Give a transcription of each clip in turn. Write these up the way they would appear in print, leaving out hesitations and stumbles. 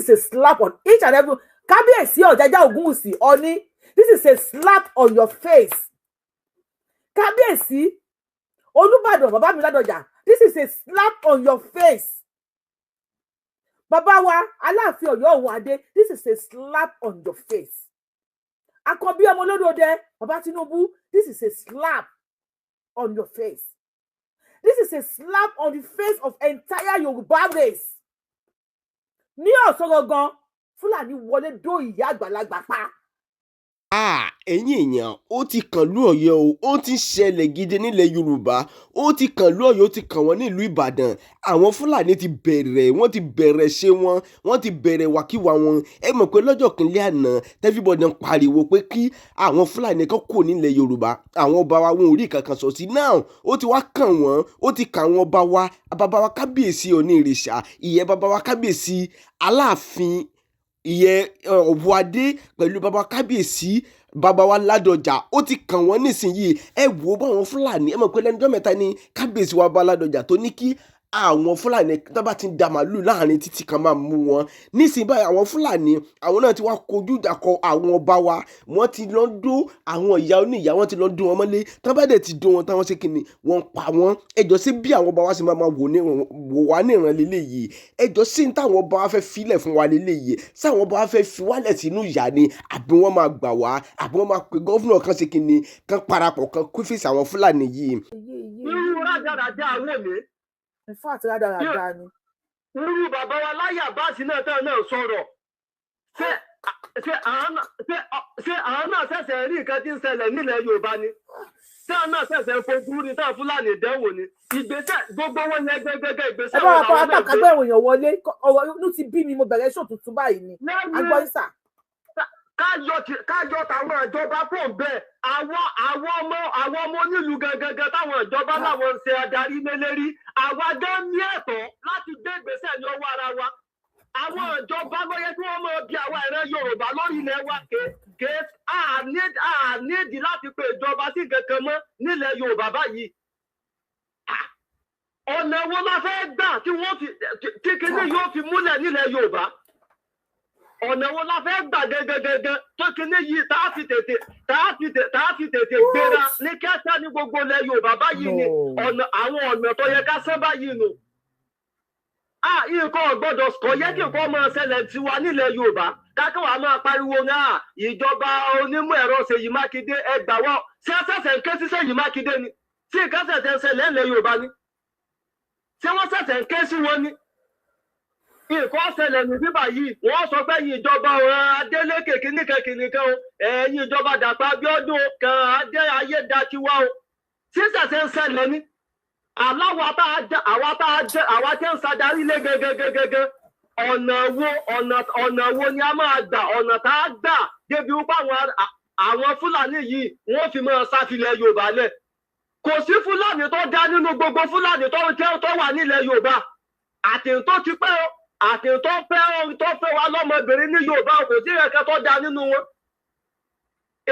This is a slap on each and every Kábíyèsí Ọ̀jájá Ògúnwùsì Ọ̀ní. This is a slap on your face. Kábíyèsí Olúbàdàn, bàbá mi Ládọjà, this is a slap on your face. Bàbá wa Aláàfin Ọ̀yọ́ Ọ̀wọ́adé, this is a slap on your face. Àkànbí ọmọ olódòdẹ, bàbá Tinubu, this is a slap on your face. This is a slap on the face of entire Yorùbá race. Ní ọ̀sán gangan, Fúlàní wọlé dó ìyá àgbàlagbà pa. Ah, ẹ̀yin èèyàn, ó ti kàn lú Ọ̀yọ́ o. Ó ti ń ṣẹlẹ̀ gidi nílẹ̀ Yorùbá. Ó ti kàn lú Ọ̀yọ́, ó ti kàn wọ́n nílùú Ìbàdàn. Àwọn Fúlàní ti bẹ̀rẹ̀, wọ́n ti bẹ̀rẹ̀ ṣe wọn, wọ́n ti bẹ̀rẹ̀ wàkíwà wọn. Ẹ mọ̀ pé lọ́jọ́ kìnlẹ̀ àná, everybody ń pariwo pé kí àwọn Fúlàní kan kúrò nílẹ̀ Yorùbá. Àwọn ọba wa, wọn ò rí kankan sọ sí. Now ó ti wá kàn wọ́n, ó ti kàn àwọn ọba wa, bàbá wa Kábíyèsí Onírìṣà, ìyẹn bàbá wa Kábíyèsí Aláàfin, ìyẹn Ọ̀wọ́adé, pẹ̀lú bàbá Kábíyèsí, bàbá wa Ládọjà. Ó ti kàn wọ́n nísìnyìí. Ẹ wò ó báwọn Fúlàní, ẹ mọ̀ pé lẹ́nu ọjọ́ mẹ́ta ni Kábíyèsí wa bá Ládọjà tó ní kí àwọn Fúlàní tó bá ti ń da màálù láàrin títì kan máa mú wọn. Nísìnyí báyìí, àwọn Fúlàní, àwọn náà ti wá kojú ìjà kọ àwọn ọba wa. Wọ́n ti lọ dó àwọn ìyá oníyàá, wọ́n ti lọ dún wọn mọ́lé. Tán bá dẹ̀ ti dó wọn táwọn ṣe kìnnì, wọ́n pa wọ́n. Ẹjọ́ sí bí àwọn ọba wa sì máa máa wò ní wò wá níran lélẹ́yìí? Ẹjọ́ sí ní táwọn ọba wa fẹ́ filẹ̀ fún wa lélẹ́yìí? Sáwọn ọba wa fẹ́ fi wálẹ̀ sínú ìyà ni, àbí wọ́n máa gbà wá, àbí wọ́n máa pe governor kan ṣe kìnnì kan parapọ̀ kan kó fèsì àwọn Fúlàní yìí? Irú rádaràda àwọn mi. In fact, rádaràda ni. Irú bàbá wa Láyé Àbáàsì náà tán náà sọ̀rọ̀, ṣé àwọn náà ṣẹ̀ṣẹ̀ rí nǹkan tí ń ṣẹlẹ̀ nílẹ̀ Yorùbá ni? Ṣé àwọn náà ṣẹ̀ṣẹ̀ fojú rí táwọn Fúlàní dẹ́wò ni? Ìgbésẹ̀ gbogbo wọn yẹn gẹ́gẹ́gẹ́ ìgbésẹ̀ Ẹ bá wa wọn kọ́ làwọn náà gbé. Apákagbẹ́ èèyàn wọlé. Ọ̀rọ̀ inú ti bí mi, mo bẹ̀rẹ̀ ṣò tuntun báyìí ni. Agbọ́n sà. Káyọ táwọn ìjọba pọ̀ ń bẹ́ẹ̀, àwọn ọmọ onílùú gangan táwọn ìjọba láwọn ń ṣe adarí lélẹ́rí, àwa gan ní ẹ̀tọ́ láti gbé ìgbésẹ̀ ní ọwọ́ ara wa. Àwọn ìjọba ló yẹ kí wọ́n máa bí àwa ìran Yorùbá lórí ilẹ̀ wa. Ké àníìdí láti pe ìjọba sí kankan mọ́ nílẹ̀ Yorùbá báyìí. Ọ̀nà wo la fẹ́ gbà tí wọ́n fi tí kinní yóò fi múlẹ̀ nílẹ̀ Yorùbá? Ọ̀nà wo la fẹ́ gbà gẹ́gẹ́gẹ́gẹ́ tó kinní yìí tá a fi tètè gbéra ní kíákíá ní gbogbo ilẹ̀ Yorùbá báyìí ni? Ọ̀nà, àwọn ọ̀nà tó yẹ ká sán báyìí nù. Nǹkan ọ̀gbọ́dọ̀ kò yẹ kí nǹkan máa ṣẹlẹ̀ tiwa nílẹ̀ Yorùbá kákẹ́ wàá máa pariwo ní à ìjọba onímọ̀ ẹ̀rọ Ṣèyí Mákindé, ẹ gbà wá. Ṣé ṣẹ̀ṣẹ̀ ń ké sí Ṣèyí Mákindé ni? Tí nǹkan ṣẹ̀ṣẹ̀ ń ṣẹlẹ̀ ńlẹ̀ Yorùbá ni, ṣé wọ́n ṣẹ̀ṣẹ̀ ń ké sí wọn ni? Nǹkan ṣẹlẹ̀ ní bíbà yìí, wọ́n sọ pé ẹ̀yin ìjọba ọ̀ràn Adeleke kìnnìkan kìnnìkan o, ẹ̀yin ìjọba Dàpọ̀ Abíọ́dún kan adé Ayédatiwa o, tí ṣẹ̀ṣẹ̀ ń ṣẹlẹ̀ ni aláwa tá a jẹ, àwa tá a jẹ, àwa tí ń ṣàdarí lé gẹ́gẹ́gẹ́gẹ́. Ọ̀nà wo ni a máa gbà, ọ̀nà tá a gbà débi wípé àwọn Fúlàní yìí wọ́n fi máa sáfilẹ̀ Yorùbá lẹ̀? Kò sí Fúlàní tó dá nínú gbogbo Fúlàní tó jẹ́ tó wà nílẹ̀ Yorùbá, àti tó ti pẹ́ o, àti tó fẹ́ o, tó fẹ́ wa lọ́mọbìnrin ní Yorùbá, kò sí ẹ̀kẹ́ tó dá nínú wọn.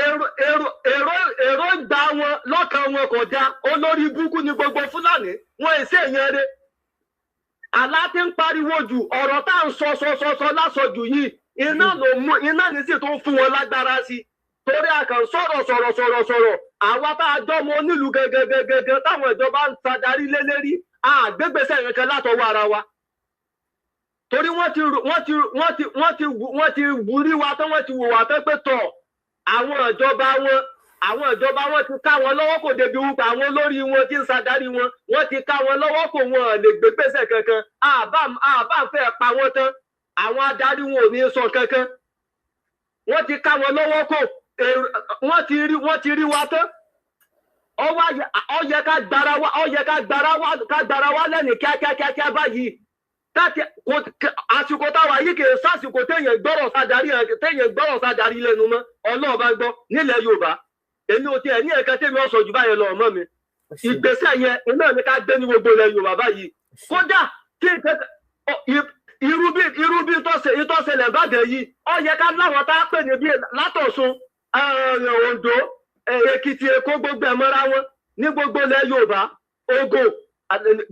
Èrò ìgbà wọn lọ́kàn wọn kò dá. Olórí burúkú ni gbogbo Fúlàní, wọn èsì èèyàn rẹ̀. Àlá tí ń pariwo jù, ọ̀rọ̀ tá à ń sọ sọ sọ sọ lásọjù yìí, iná ló mú iná ní sì tó ń fún wọn lágbára sí i, torí a kàn sọ̀rọ̀ sọ̀rọ̀ sọ̀rọ̀ sọ̀rọ̀. Àwa tá a jọ́ mọ onílùú gẹ́gẹ́gẹ́gẹ́ táwọn ìjọba ń sadarí lé lérí, àgbégbèsè kankan látọwọ́ ara wa, torí wọ́n ti wúrí wa tán, wọ́n ti wò wá tán pé tọ̀ àwọn ìjọba wọn ti ká wọn lọ́wọ́ kò débi wípé àwọn olórí wọn tí ń sadarí wọn, wọ́n ti ká wọn lọ́wọ́ kò, wọn lè gbégbèsè kankan. Àbá fẹ́ pa wọ́n tán, àwọn adarí wọn ò ní sọ kankan. Wọ́n ti ká wọn lọ́wọ́ kò, wọ́n ti rí wa tán. Ó yẹ ká gbára wa lẹ́nu kíákíákíá báyìí. Àsìkò táwa yìí kì í sásìkò téèyàn gbọ́rọ̀ sádàrí lẹ́nu mọ́. Ọlọ́run bá gbọ́, nílẹ̀ Yorùbá, èmi ò tiẹ̀ ní ẹ̀ka tèmi ọ̀sọ̀ jù báyẹn lọ ọmọ mi. Ìgbésẹ̀ yẹn iná ní ká gbé ní gbogbo ilẹ̀ Yorùbá báyìí. Kódà kí irú bí ìtọ́sẹ̀lẹ̀ bàdẹ̀ yìí, ó yẹ ká láwọn tá a pè ní bí látọ̀sùn, Oǹdó, Èkìtì, Èkó, gbogbo ẹ̀ mọ́ra wọn ní gbogbo ilẹ̀ Yorùbá, Ògùn,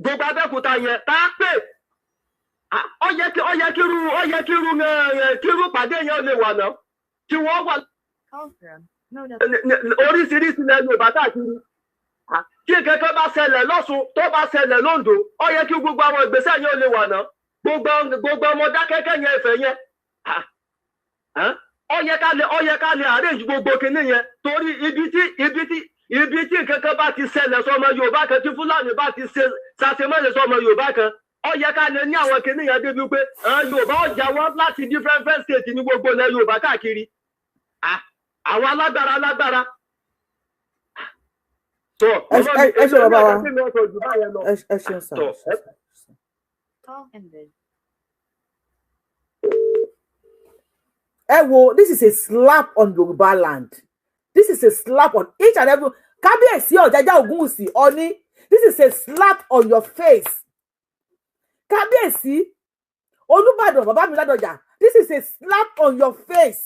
gbogbo Abẹ́òkúta yẹn tá a pè. Ó yẹ kí ó yẹ kírú ó yẹ kírú kírú pàdé yẹn lè wà náà, kí wọ́n wà oríṣiríṣi ilẹ̀ Yorùbá káàkiri. Kí kankan bá ṣẹlẹ̀ lọ́ṣun, tó bá ṣẹlẹ̀ lóńdó, ó yẹ kí gbogbo àwọn ìgbésẹ̀ yẹn lè wà náà. Gbogbo ọmọ Dákẹ́kẹ́ yẹn, Ifẹ̀ yẹn, ó yẹ ká lè arrange gbogbo kinní yẹn, torí ibi tí nǹkan kan bá ti ṣẹlẹ̀ sọmọ Yorùbá kan, tí Fúlàní bá ti ṣe ṣàṣemọ́lẹ̀ sọmọ Yorùbá kan, ó yẹ ká lè ní àwọn kinní yẹn débi pé àwọn Yorùbá ọjà wọn láti different state ní gbogbo ilẹ̀ Yorùbá káàkiri. Àwọn alágbára alágbára. Ẹ ṣe, bàbá wa, ẹ ṣeun sir. Call ended. Ẹ wo, this is a slap on Yorùbá land. This is a slap on each and every Kábíyèsí Ọ̀jájá Ògúnwùsì Ọ̀ní. This is a slap on your face. Kábíyèsí Olúbàdàn, bàbá mi Ládọjà, this is a slap on your face.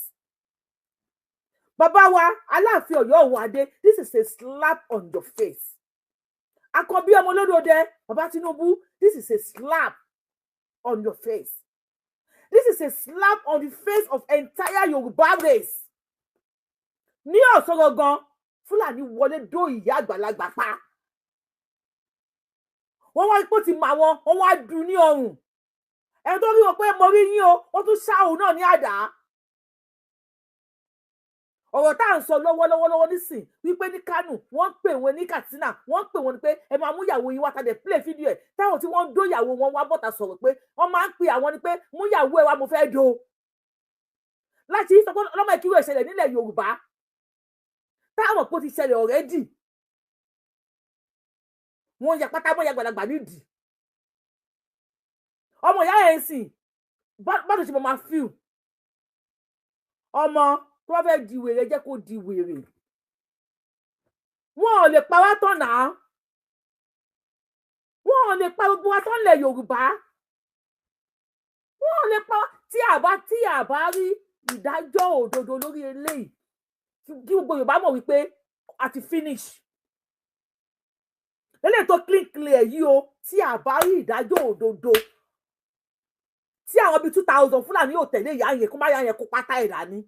Bàbá wa Aláàfin Ọ̀yọ́ Ọ̀wọ́adé, this is a slap on your face. Àkànbí ọmọ olódòdẹ, bàbá Tinubu, this is a slap on your face. This is a slap on the face of entire Yorùbá race. Ní ọ̀sán gangan, Fúlàní wọlé dó ìyá àgbàlagbà pa. Wọ́n wá pé ti mọ àwọn, wọ́n wá dùn ní ọrùn. Ẹni tó rí wọn pé mo rí yín o, wọ́n tún ṣá òun náà ní àdá. Ọ̀rọ̀ tá à ń sọ lọ́wọ́lọ́wọ́ lọ́wọ́ nísìn wípé ní Kánò wọ́n ń pè wọ́n, ní Katsina wọ́n ń pè wọ́n ní pé ẹ máa mú ìyàwó yín wá. Tàdé play fídíò ẹ̀ táwọn tí wọ́n ń dó ìyàwó wọn wá bọ̀tà sọ̀rọ̀ pé wọ́n máa ń pè àwọn ní pé mú ìyàwó ẹ wá, mo fẹ́ do. Láti sọ pé ọlọ́mọ ìkírò ìṣẹ̀lẹ̀ nílẹ̀ Yorùbá táwọn kò ti ṣẹlẹ̀ already, wọ́n ya pátá mọ́ ya gbàlagbà nídìí ọmọ ìyá yẹn sìn. Báwo ṣe máa feel? Ọmọ tó bá fẹ́ di wèrè, jẹ́ kó di wèrè. Wọn ò lè pa wá tán náà, wọn ò lè pa gbogbo wa tán lẹ̀ Yorùbá, wọn ò lè pa. Tí a bá rí ìdájọ́ òdodo lórí eléyìí, kí gbogbo Yorùbá mọ̀ wípé a ti finish eléyìí tó clean clear yìí o. Tí a bá rí ìdájọ́ òdodo, tí àwọn bíi 2,000 Fúlàní yóò tẹ̀lé ìyá yẹn, kó má yá yẹn kó pátá ẹ̀ dání.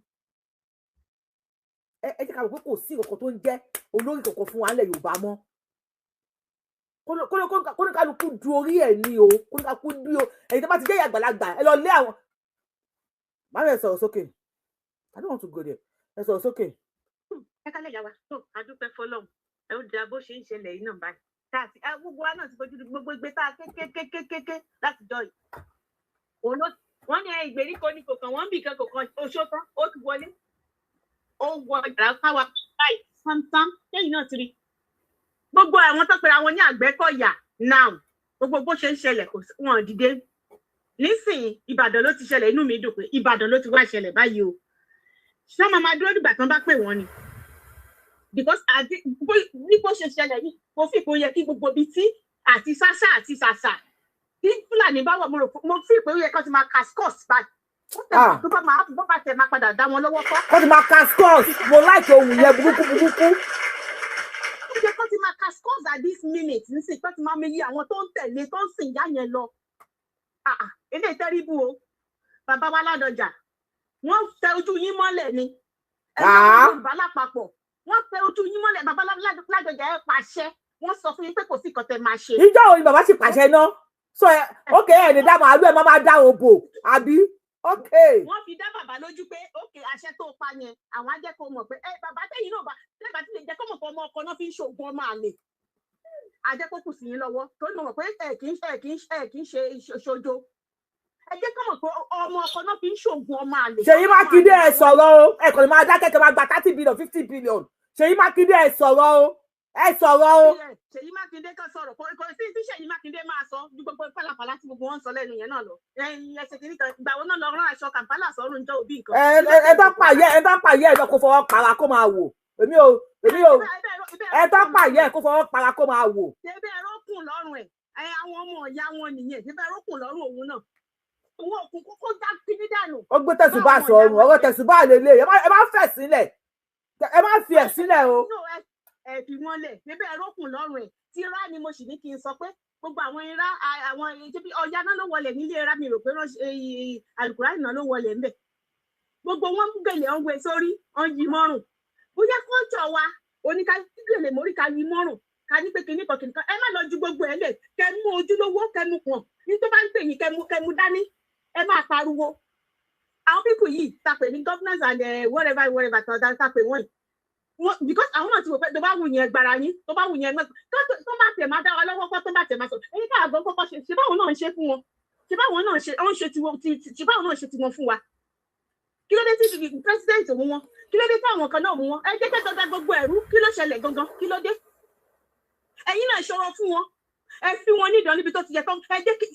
Ẹ jẹ́ ká mọ̀ pé kò sí nǹkan tó ń jẹ́ olórí kankan fún wa nílẹ̀ Yorùbá mọ́. Kóníkálukú du orí ẹ̀ ní o, kóníkálukú du o. Ẹ̀yin tó bá ti jẹ́ ìyá àgbàlagbà, ẹ lọ lé àwọn má bẹ̀ sọ̀rọ̀ sókè. I don't want to go there. Ẹ sọ̀rọ̀ sókè. Ẹ kálẹ̀ yà wá tó, a dúpẹ́ fọlọ́run. Ẹ ó dáa bó ṣe ń ṣẹlẹ̀ yìí náà báyìí. Tá a ti gbogbo wa náà ti fojú di gbogbo igbe tá a kékékékéké láti jọ yìí. Òun ló wọ́n ní ìgbèríko ní kò kàn wọ́n, bì kan kò kan oṣó tán, ó ti wọlé, ó wọ yàrá káwa báyìí sámsám. Lẹ́yìn náà ti rí gbogbo àwọn tó pera wọn ní Àgbẹ̀kọ̀yà now, gbogbo bó ṣe ń ṣẹlẹ̀, kò sí wọn dìde nísìnyí. Ìbàdàn ló ti ṣẹlẹ̀. Inú mi dùn pé Ìbàdàn ló ti wá ṣẹlẹ̀ báyìí o. Ṣé wọn máa dúró dìgbà tán bá pè wọ́n ni? Because àti bí bó ṣe ṣẹlẹ̀ yìí, mo fi kò yẹ kí gbogbo ibi tí àti ṣáṣá àti ṣàṣà tí Fúlàní bá wà, mo rò, mo fi pé ó yẹ kó ti máa cascos báyìí. Ah. Tó bá máa bó bá tẹ̀ máa padà dá wọn lọ́wọ́ kọ́. Wọ́n ti máa cascos. Mo like ohun yẹn burúkú burúkú. Ó yẹ kó ti máa cascos at this minute nísìnyí, kó ti máa mọ iye àwọn tó ń tẹ̀lé, tó ń sìn ìyá yẹn lọ. Ah, ah, eléyìí terrible o. Bàbá wa Ládọjà, wọ́n tẹ ojú yín mọ́lẹ̀ ni. Ẹ̀yin ọmọ Ah. Yorùbá lápapọ̀, wọ́n tẹ ojú yín mọ́lẹ̀. Bàbá Ládọjà, ẹ pàṣẹ, wọ́n sọ fún yín pé kò sí nǹkan tẹ́ máa ṣe. Ìjọ òní bàbá sì pàṣẹ náà sọ ẹ, ok, ẹ lè dá màálù, ẹ má máa dá òbò àbí, ok. Wọ́n fi dá bàbá lójú pé ókè, àṣẹ tó pa yẹn, àwọn á jẹ́ kó mọ̀ pé ẹ bàbá tẹ̀yìn náà bá lẹ́bàá tí lè jẹ́ kó mọ̀ pé ọmọ ọkọ náà fi ń ṣoògùn ọmọ àlè, á jẹ́ kó kù sí yín lọ́wọ́, torí mo mọ̀ pé ẹ kì í ṣe ṣojo. Ẹ jẹ́ kó mọ̀ pé ọmọ ọkọ náà fi ń ṣoògùn ọmọ àlè. Ṣèyí Mákindé, ẹ sọ̀rọ̀ o. Ẹ kàn lè máa dákẹ́ kẹ́ máa gba 30 billion, 50 billion. Ṣèyí Mákindé, ẹ sọ̀rọ̀ o, ẹ sọ̀rọ̀ o. Ṣèyí Mákindé kan sọ̀rọ̀, kò sí tí Ṣèyí Mákindé máa sọ ju gbogbo pálapàla tí gbogbo wọn ń sọ lẹ́nu yẹn náà lọ. Ẹ̀yin ẹsẹ̀ kìíní kan, ìgbà wo náà lọ rán aṣọ Kàǹpálà sọ́run jọ òbí nǹkan. Ẹ bá pààyẹ ẹ lọ, kó fọwọ́ para kó máa wò. Èmi ò ẹ bá pààyẹ kó fọwọ́ para kó máa wò. Ṣebí ẹ rókùn lọ́rùn ẹ̀? Ẹ àwọn ọmọ ìyá wọn nìyẹn. Ṣebí ẹ rókùn lọ́rùn òun náà? Òun òkun kókó já kíní dànù. Ó gbé tẹ̀sùbá sọ̀rùn, ọ̀rọ̀ tẹ̀sùbá lélẹ̀. Ẹ má fẹ̀ sílẹ̀, ẹ má fi ẹ̀ sílẹ̀ o. No, ẹ fi wọn lẹ̀. Ṣebí ẹ rókùn lọ́rùn ẹ̀? Tírá ni mo sì ní kí n sọ pé Gbogbo àwọn irá, àwọn ṣebí Ọya náà ló wọlé nílé ra, mi rò pé Àlùkùránì náà ló wọlé ńbẹ. Gbogbo wọn mú gèlè, ọ̀n wé sórí, ọ̀n yí mọ́rùn. Bóyá kọ́ńtọ̀ wa oníka gèlè mórí, ká yí mọ́rùn, ká ní pé kinní kan kinní kan. Ẹ má lọ ju gbogbo ẹ lẹ̀. Kẹ mú ojúlówó, kẹ mú pọ̀n ní tó bá ń pè yín, kẹ mú, kẹ mú dání, ẹ máa pariwo. Àwọn people yìí ta pè ní governors and whatever whatever tó ta pè wọ́n yìí, because àwọn náà ti wò pé tó bá wù yẹn gbára yín, tó bá wù yẹn gbẹ, tó bá tẹ̀ máa dá wa lọ́wọ́ kọ́, tó bá tẹ̀ máa sọ èyí ká àgọ́ kọ́kọ́ ṣe. Ṣe báwọn náà ń ṣe fún wọn? Ṣe báwọn náà ṣe ń ṣe tiwọn ṣe báwọn náà ṣe tiwọn fún wa? Kí ló dé tí president mú wọn? Kí ló dé tí àwọn kan náà mú wọn? Ẹ jẹ́ kí dandan gbogbo ẹ̀rú. Kí ló ṣẹlẹ̀ gangan? Kí ló dé? Ẹ̀yin náà ṣọ̀rọ̀ fún wọn, ẹ fi wọn ní ìdán níbi tó ti yẹ tán. Ẹ jẹ́ kí,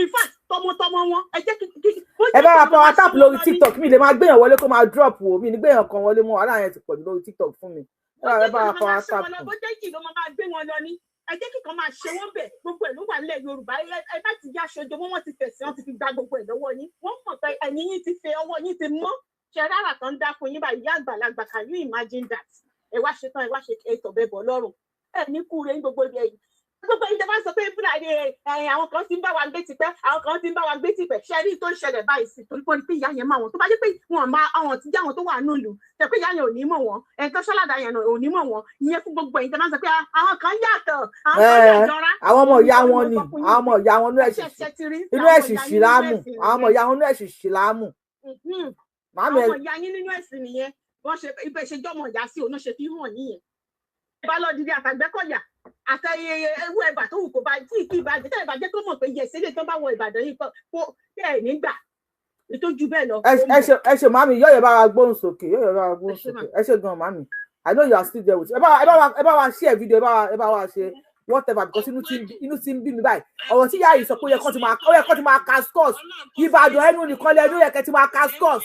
in fact, tọmọtọmọ wọn, ẹ jẹ́ kí. Ẹ bá wa power tap lórí TikTok. Mi lè máa gbéyàn wọlé kó máa drop o. Mi ní gbéyàn kan wọlé mọ́, wàhálà yẹn ti pọ̀jù lórí TikTok fún mi. Ẹ bá wa power tap. Bó jẹ́ kí ló máa gbé wọn lọ ní, ẹ jẹ́ kí kan máa ṣe wọ́n bẹ̀. Gbogbo ẹ̀ ló wà nílẹ̀ Yorùbá. Ẹ bá ti yá aṣojú wọn, wọ́n ti fẹ̀sìn, wọ́n ti fi gba gbogbo ẹ̀ lọ́wọ́ yín. Wọ́n mọ̀ pé ẹ̀yìn yín ti fẹ́, ọwọ́ yín ti mọ́. Ṣe rárá kan dá fún yín báyìí, ìyá àgbàlagbà? Can you imagine that? Ẹ wá ṣe tán, ẹ wá ṣe ètò bẹ́ẹ̀ bọ̀ lọ́rùn, ẹ ní kúre ní gbogbo ibi. Ẹ̀yìn gbogbo ìjọba sọ pé Fúlàní ẹ, àwọn kan ti ń bá wa gbé tipẹ́, àwọn kan ti ń bá wa gbé tipẹ́. Ṣe rí tó ń ṣẹlẹ̀ báyìí sí? Torí pé ìyá yẹn máa wọn, tó bá jẹ́ pé wọn máa àwọn tí jẹ́ àwọn tó wà nílùú tẹ pé ìyá yẹn ò ní mọ̀ wọ́n, ẹ̀ tó ṣọ́ládà yẹn ò ní mọ̀ wọ́n. Ìyẹn fún gbogbo ẹ̀yin tẹ máa ń sọ pé àwọn kan yàtọ̀, àwọn kan yàjọra. Àwọn ọmọ ìyá wọn ni, àwọn ọmọ ìyá wọn inú ẹ̀sìn ṣìlámù, àwọn ọmọ ìyá wọn inú ẹ̀sìn ṣìlámù. Àwọn ọmọ ìyá yín nínú ẹ̀sìn nìyẹn. Wọ́n ṣe ibẹ̀ ṣe jọ́mọ̀ ìyá sí òun náà ṣe fi hàn níyẹn. Bá lọ dìde àtàgbẹ́kọ̀yà àtẹyẹ ewu ẹgbà tó wù kó bá tí kì í bá tẹ́ ìbàjẹ́ tó mọ̀ pé yẹ sílẹ̀ tó bá wọ Ìbàdàn yìí kó tẹ́ ẹ̀ nígbà ìtọ́jú bẹ́ẹ̀ lọ. Ẹ ṣe, màmí. Yọ̀yọ̀ bá wa gbóhùn sókè, yọ̀yọ̀ bá wa gbóhùn sókè. Ẹ ṣe gan, màmí. I know you are still there with. Ẹ bá wa share video, ẹ bá wa ṣe whatever, because inú ti ń bí mi báyìí. Ọ̀rọ̀ tí ìyá yìí sọ pé ó yẹ kó ti máa cascos Ìbàdàn, ẹnu nìkan lẹ́nu ó yẹ kẹ́ ti máa cascos.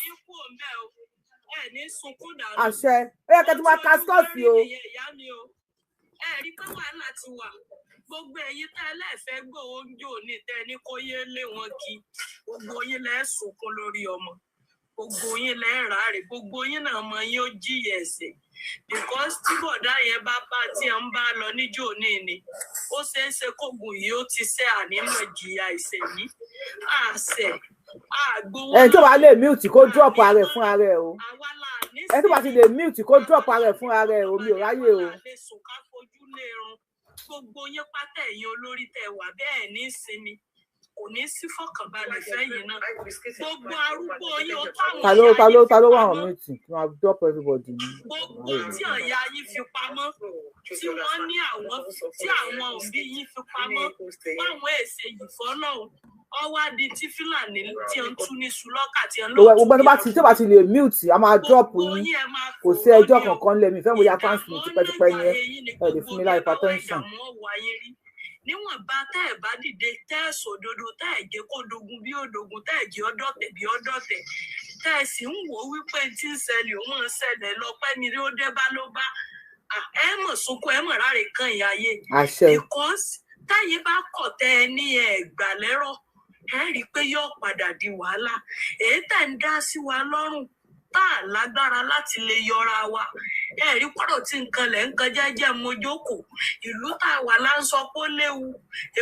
Àṣẹ, ó yẹ kẹ́ ti máa cascos o. Ẹ rí pé wàhálà ti wà. Gbogbo ẹ̀yin tẹ́ lẹ́ẹ̀fẹ́ gbòó ń jò ní tẹ́ ní kó yé lé wọn kí, gbogbo yín lẹ́ sunkún lórí ọmọ, gbogbo yín lẹ́ ráre, gbogbo yín náà mọ yín ó jìyà ẹ̀ṣẹ̀, because tí bọ̀dá yẹn bá bá tí ẹ ń bá lọ níjó ní ni, ó ṣeé ṣe kógun yìí ó ti ṣe ànímọ̀ jìyà ẹ̀ṣẹ̀ yìí àṣẹ àgbowó. Ẹni tó bá lè mute, kó drop ara ẹ̀ fún ara ẹ̀ o. Ẹni tó bá ti lè mute, kó drop ara ẹ̀ fún ara ẹ̀ o. Mi ò ráyè o. Gbogbo yín pátá, ẹ̀yin olórí tẹ́ wà bẹ́ẹ̀ ní sinmi, kò ní sí fọkànbalẹ̀ fẹ́yìn náà. Gbogbo arúgbó yín ó táwọn Ta ló wà on mute kí wọ́n drop everybody ní. Gbogbo tí ọ̀yà yín fi pamọ́, tí wọ́n ní àwọn tí àwọn òbí yín fi pamọ́ báwọn èsè yìí fọ́lọ́hún, ọwọ́ adi tí Fúlàní tí ń tú ní sulọ́kà tí ń lò. Gbogbo ẹni tó bá ti lè mute, a máa drop yín. Kò sí ẹjọ́ kankan lẹ́mi ìfẹ́ mo ya fans mi tipẹ́tipẹ́ yẹn. Ẹ lè fún mi láì hypertension. Níwọ̀nba tẹ́ ẹ̀ bá dìde, tẹ́ ẹ̀ sòdodo, tẹ́ ẹ̀ jẹ́ kó dogun bí ó dogun, tẹ́ ẹ̀ jẹ́ ọdọ̀tẹ̀ bí ọdọ̀tẹ̀, tẹ́ ẹ̀ sì ń wò ó wípé tí ń ṣẹlẹ̀ ó máa ń ṣẹlẹ̀ lọ́pẹ́ ni ó dé bá ló bá ẹ mọ̀ sunkún, ẹ mọ̀ ráre kan ìyá ayé. Àṣẹ. Because táyé bá kọ̀ tẹ́ ẹ ní ẹ gbà lẹ́rọ̀, ẹ rí i pé yóò padà di wàhálà èyí tẹ̀ ń dá sí wa lọ́rùn tá a lágbára láti lè yọra wa. Ẹ rí pọ̀rọ̀ tí nǹkan lẹ̀ ń kan jẹ́jẹ́ mojókòó ìlú tá a wà là ń sọ pé ó léwu.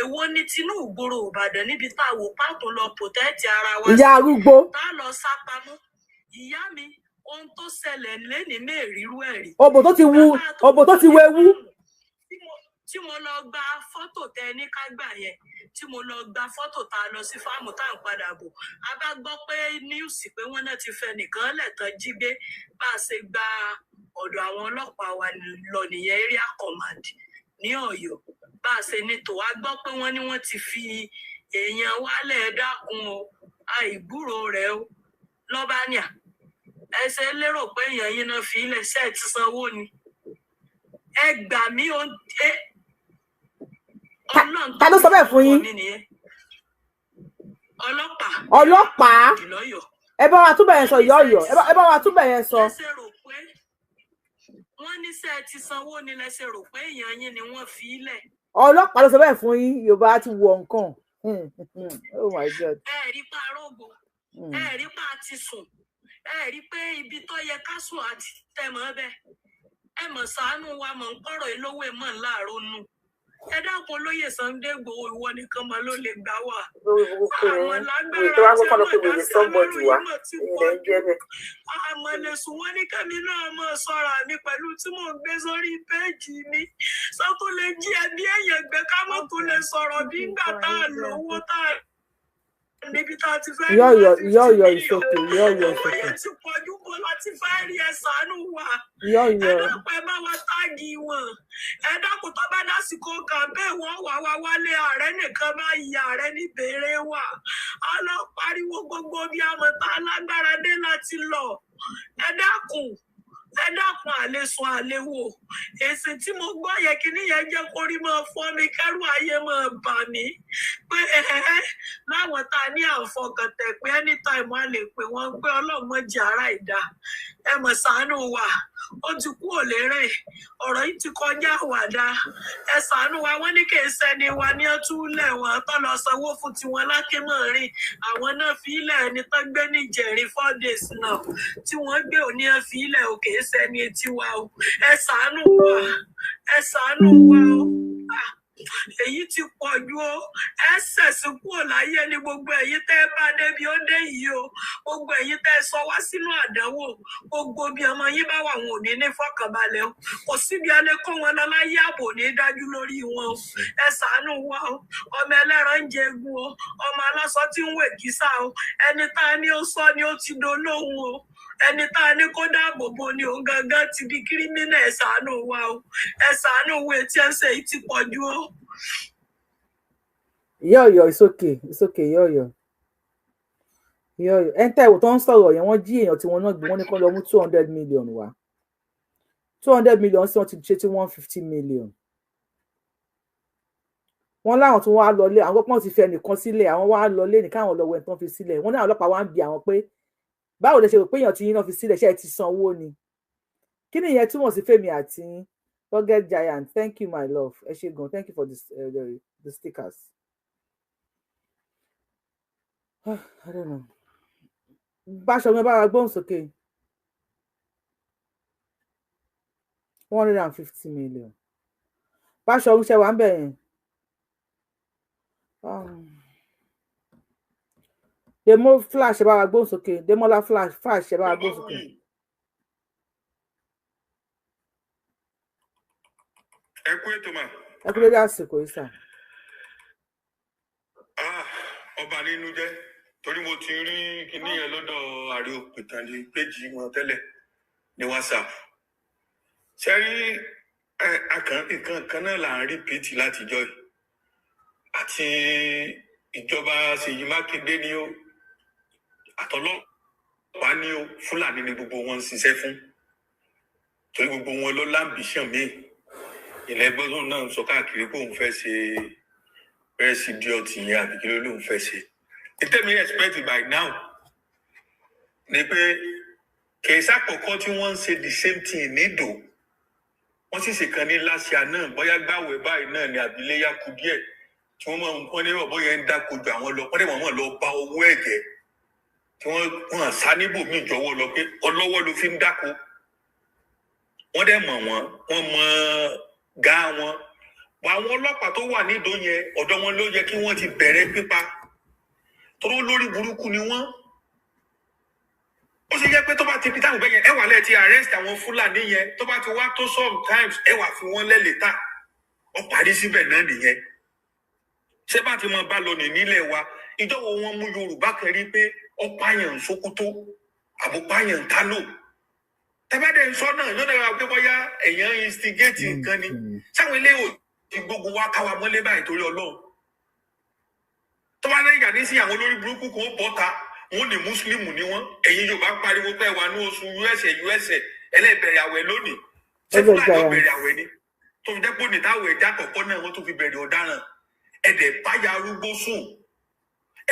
Èwo ní tinú ìgboro Ìbàdàn níbi tá a wò pàtó lọ protect ara wa? Ìyá arúgbó. Tá a lọ sá pamọ́. Ìyá mi, ohun tó ṣẹlẹ̀ lénìí mẹ́rìírú ẹ̀ rí. Òbò tó ti wu, òbò tó ti wewu. Tí mo lọ gba fọ́tò tẹ ní ká gbà yẹn, tí mo lọ gba fọ́tò, tá a lọ sí farm, tá à ń padà bọ̀, a bá gbọ́ pé news pé wọ́n náà ti fẹ́ nìkan lẹ́tàn jí gbé. Bá a ṣe gba ọ̀dọ̀ àwọn ọlọ́pàá wa lọ nìyẹn, area command ní Ọ̀yọ́. Bá a ṣe ní tò, a gbọ́ pé wọ́n ní wọ́n ti fi èèyàn wálẹ̀. Dákun o, àìgbúrò rẹ̀ o. Lọ́ba ní à ẹ ṣe lérò pé èèyàn yín náà fi ilẹ̀ ṣe ti sanwó ni. Ẹ gbà mí o. Ọlọ́run. Ta ló sọ bẹ́ẹ̀ fún yín? Ọlọ́pàá. Ọlọ́pàá. Ìlọ́yọ̀. Ẹ bá wa túbẹ̀ yẹn sọ, ìyá Ọ̀yọ́. Ẹ bá wa túbẹ̀ yẹn sọ. Lẹ́sẹ̀ rò pé wọ́n ní sẹ́ ti sanwó ni, lẹ́sẹ̀ rò pé èèyàn yín ni wọ́n fi í lẹ̀. Ọlọ́pàá ló sọ bẹ́ẹ̀ fún yín. Yorùbá ti wọ nǹkan. Oh my God. Ẹ rí pa arógo, ẹ rí pa ti sùn, ẹ rí pé ibi tó yẹ ká sùn àti tẹmọ bẹ́ẹ̀. Ẹ mọ̀ ṣàánú wa, mọ̀ ń kọ̀rọ̀ ìlówó ẹ̀ mọ̀ ńláàró nù. Ẹ dákun olóyè Sunday Igboho, ìwọ nìkan mọ ló lè gbà wá. Lórí burúkú ni Àmọ́ wèrè lágbára tó bá tí gbọ́ kọ́ lọ ẹ pé mọ̀ dá wèrè sí somebody ọlọ́run wá yìí mọ̀ ti ẹ̀yin pọ̀ lẹ̀ ń jù. jẹ́ bẹ́ẹ̀. Àmọ́ lè sùn wọ́n ní kẹ́mi náà mọ̀ sọ́ra mi pẹ̀lú tí mò ń gbé sórí péèjì mi. Sọ tó lè jí ẹbí èèyàn gbé ká mọ́ tó lè sọ̀rọ̀ bí ńgbà tá a lówó tá a níbi tá a ti fẹ́ rí Ìyá Ọ̀yọ́, 150 Ìyá Ọ̀yọ́ is million. okay. Ìyá Ọ̀yọ́ is Owó okay. yẹn ti pọ̀jù bó láti fẹ́ rí, ẹ ṣàánú wa. Ìyá Ẹ Ọ̀yọ́. dákun, ẹ bá wa táàgì wọn. Ẹ dákun, tó bá dásìkò kàmpé wọn wà wá wálé ààrẹ nìkan bá yí ààrẹ ní bèrè wa. A lọ pariwo gbogbo bí àmọ̀tá alágbára dé láti lọ. Ẹ dákun, ẹ dákun, àlesùn àlewò. Èsì tí mo gbọ́ yẹ kíní yẹn jẹ́ kórí máa fọ́ mi, kẹ́rù ayé máa bà mí pé ẹ̀ẹ́ láwọn tá a ní àfọkàntẹ̀ pé anytime a lè pè wọ́n pé ọlọ́mọ jẹ́ ara ìdá. Ẹ mọ̀ ṣàánú wa, ó ti kú òlérè, ọ̀rọ̀ yìí ti kọjá àwàdà. Ẹ ṣàánú wa. Wọ́n ní kì í ṣẹni wa ní ọtúnlẹ̀ wọn tó lọ sanwó fún tiwọn lákémọ̀rin. Àwọn náà fi ilẹ̀ ẹni tó gbé ní ìjẹ̀rin 4 days náà tí wọ́n gbé òní ẹ fi ilẹ̀ o, kì í ṣẹni tiwa o. Ẹ ṣàánú wa, ẹ ṣàánú wa o. Ah, èyí ti pọ̀ jù o. Ẹ ṣẹ̀sìn kúrò láyé ní gbogbo ẹ̀yin tẹ́ ẹ bá débi ó dé yìí o. Gbogbo ẹ̀yin tẹ́ ẹ sọ wá sínú àdánwò, gbogbo bí ọmọ yín bá wà, wọn ò ní ní fọkànbalẹ̀ o. Kò síbi alẹ́ kó wọn lọ láyé, ààbò ní dájú lórí wọn o. Ẹ ṣàánú wa o. Ọmọ ẹlẹ́ran ń jẹ egun o, ọmọ aláṣọ tí ń wè kísà o. Ẹni tá a ní ó sọ ni ó ti dolóhùn o, ẹni tá a ní kó dáàbò bo ni òun gangan ti di kírímínà. Ẹ ṣàánú wa o, ẹ ṣàánú wa. Etí ẹsẹ yìí ti pọ̀ jù o. Ìyá Ọ̀yọ́, it's okay, it's okay. Ìyá Ọ̀yọ́, Ìyá Ọ̀yọ́, ẹni tẹ́ ìwò tó ń sọ̀rọ̀ yẹn, wọ́n jí èèyàn tí wọ́n náà gbé, wọ́n ní kó lọ mú 200 million wá. 200 million sí, wọ́n ti ṣe tí 150 million. Wọ́n láwọn tí wọ́n á lọlé, àwọn pọ́n ti fi ẹnìkan sílẹ̀, àwọn wá lọlé ní káwọn lọ wẹ̀ tán fi sílẹ̀. Wọ́n ní àwọn ọlọ́pàá wá ń bi àwọn pé báwo lè ṣe rò pé èèyàn tí yín náà fi sílẹ̀, ṣe é ti san owó ni? Kí nìyẹn túmọ̀ sí fèmí àti yín? Forget giant, thank you my love, ẹ ṣé gan, thank you for this, the stickers. I don't know. Báṣọ mi bára gbóhùn sókè. 150 million. Báṣọ ń ṣe wà ń bẹ̀ yẹn. Demo Flash, ẹ bá wa gbóhùn sókè. Demola Flash, Flash, ẹ bá wa gbóhùn sókè. Ẹ kú ètò mà. Ẹ kú dédé àsìkò yìí sà. Ah, ọba nínú jẹ́ torí mo ti rí kinní yẹn lọ́dọ̀ ààrẹ òpìtàn ní péjì wọn tẹ́lẹ̀ ní WhatsApp. Ṣe rí ẹ, akàn nǹkan kan náà là ń rí pt látijọ́ yìí àti ìjọba Ṣèyí Mákindé ni ó, àtọlọ́pàá ni ó, Fúlàní ni gbogbo wọn ń ṣiṣẹ́ fún, torí gbogbo wọn ló l'ambition míì. Ilẹ̀ gbọ́dọ̀ náà ń sọ káàkiri pé òun fẹ́ ṣe president yẹn àbí kí ló lóun fẹ́ ṣe. Ìtẹ́mi expect by now ni pé kìí sàkọ́kọ́ tí wọ́n ń ṣe the same thing nídò, wọ́n sì ṣe kan ní last year náà, bóyá gbàwẹ̀ báyìí náà ni àbí iléyà kù díẹ̀ tí wọ́n máa ń wọ́n ní ọ̀bọ yẹn ń dáko ju àwọn lọ, wọ́n dẹ̀ wọ́n mọ̀ lọ ba owó ẹ̀jẹ̀ tí wọ́n wọ́n sá níbòmíì jọ̀wọ́ lọ pé ọlọ́wọ́ ló fi ń dáko. Wọ́n dẹ̀ mọ̀ wọ́n, wọ́n mọ̀ gá wọn. Bọ̀ àwọn ọlọ́pàá tó wà nídò yẹn, ọ̀dọ̀ wọn ló yẹ kí wọ́n ti bẹ̀rẹ̀ pípa, torí olórí burúkú ni wọ́n. Ó ṣe jẹ́ pé tó bá ti di táwọn bẹ́yẹn, ẹ wà lẹ́ẹ̀ ti arrest àwọn Fúlàní yẹn, tó bá ti wá tó sometimes, ẹ wà fi wọ́n lẹ́lẹ̀ ta, ó parí síbẹ̀ náà nìyẹn. Ṣé bá ti mọ bá lọ ní nílẹ̀ wa? Ìjọ wo wọn mú Yorùbá kan rí pé ó pààyàn ń Sókótó àbò pààyàn ń Kánò? Tẹ́bàdẹ̀ ń sọ náà yóò dára pé bóyá èèyàn instigate nǹkan ni. Sáwọn ilé ò ti gbógun wá káwa mọ́lé báyìí torí Ọlọ́run? Tó bá lẹ́yìn ìgbà sí àwọn olórí burúkú kan ó bọ́ta, wọn ní mùsùlùmù ni wọn. Ẹ̀yin Yorùbá pariwo pé wà ní oṣù usa usa ẹlẹ́bẹ̀rẹ̀ àwẹ̀ lónìí. Ṣé Ẹgbẹ́ Fúlàní ó giant. bẹ̀rẹ̀ àwẹ̀ ni tó fi jẹ́ pé òní táwẹ̀ ẹja kọ̀ọ̀kan náà wọ́n tó fi bẹ̀rẹ̀ ọ̀daràn? Ẹ̀dẹ̀ báyà arúgbó sùn,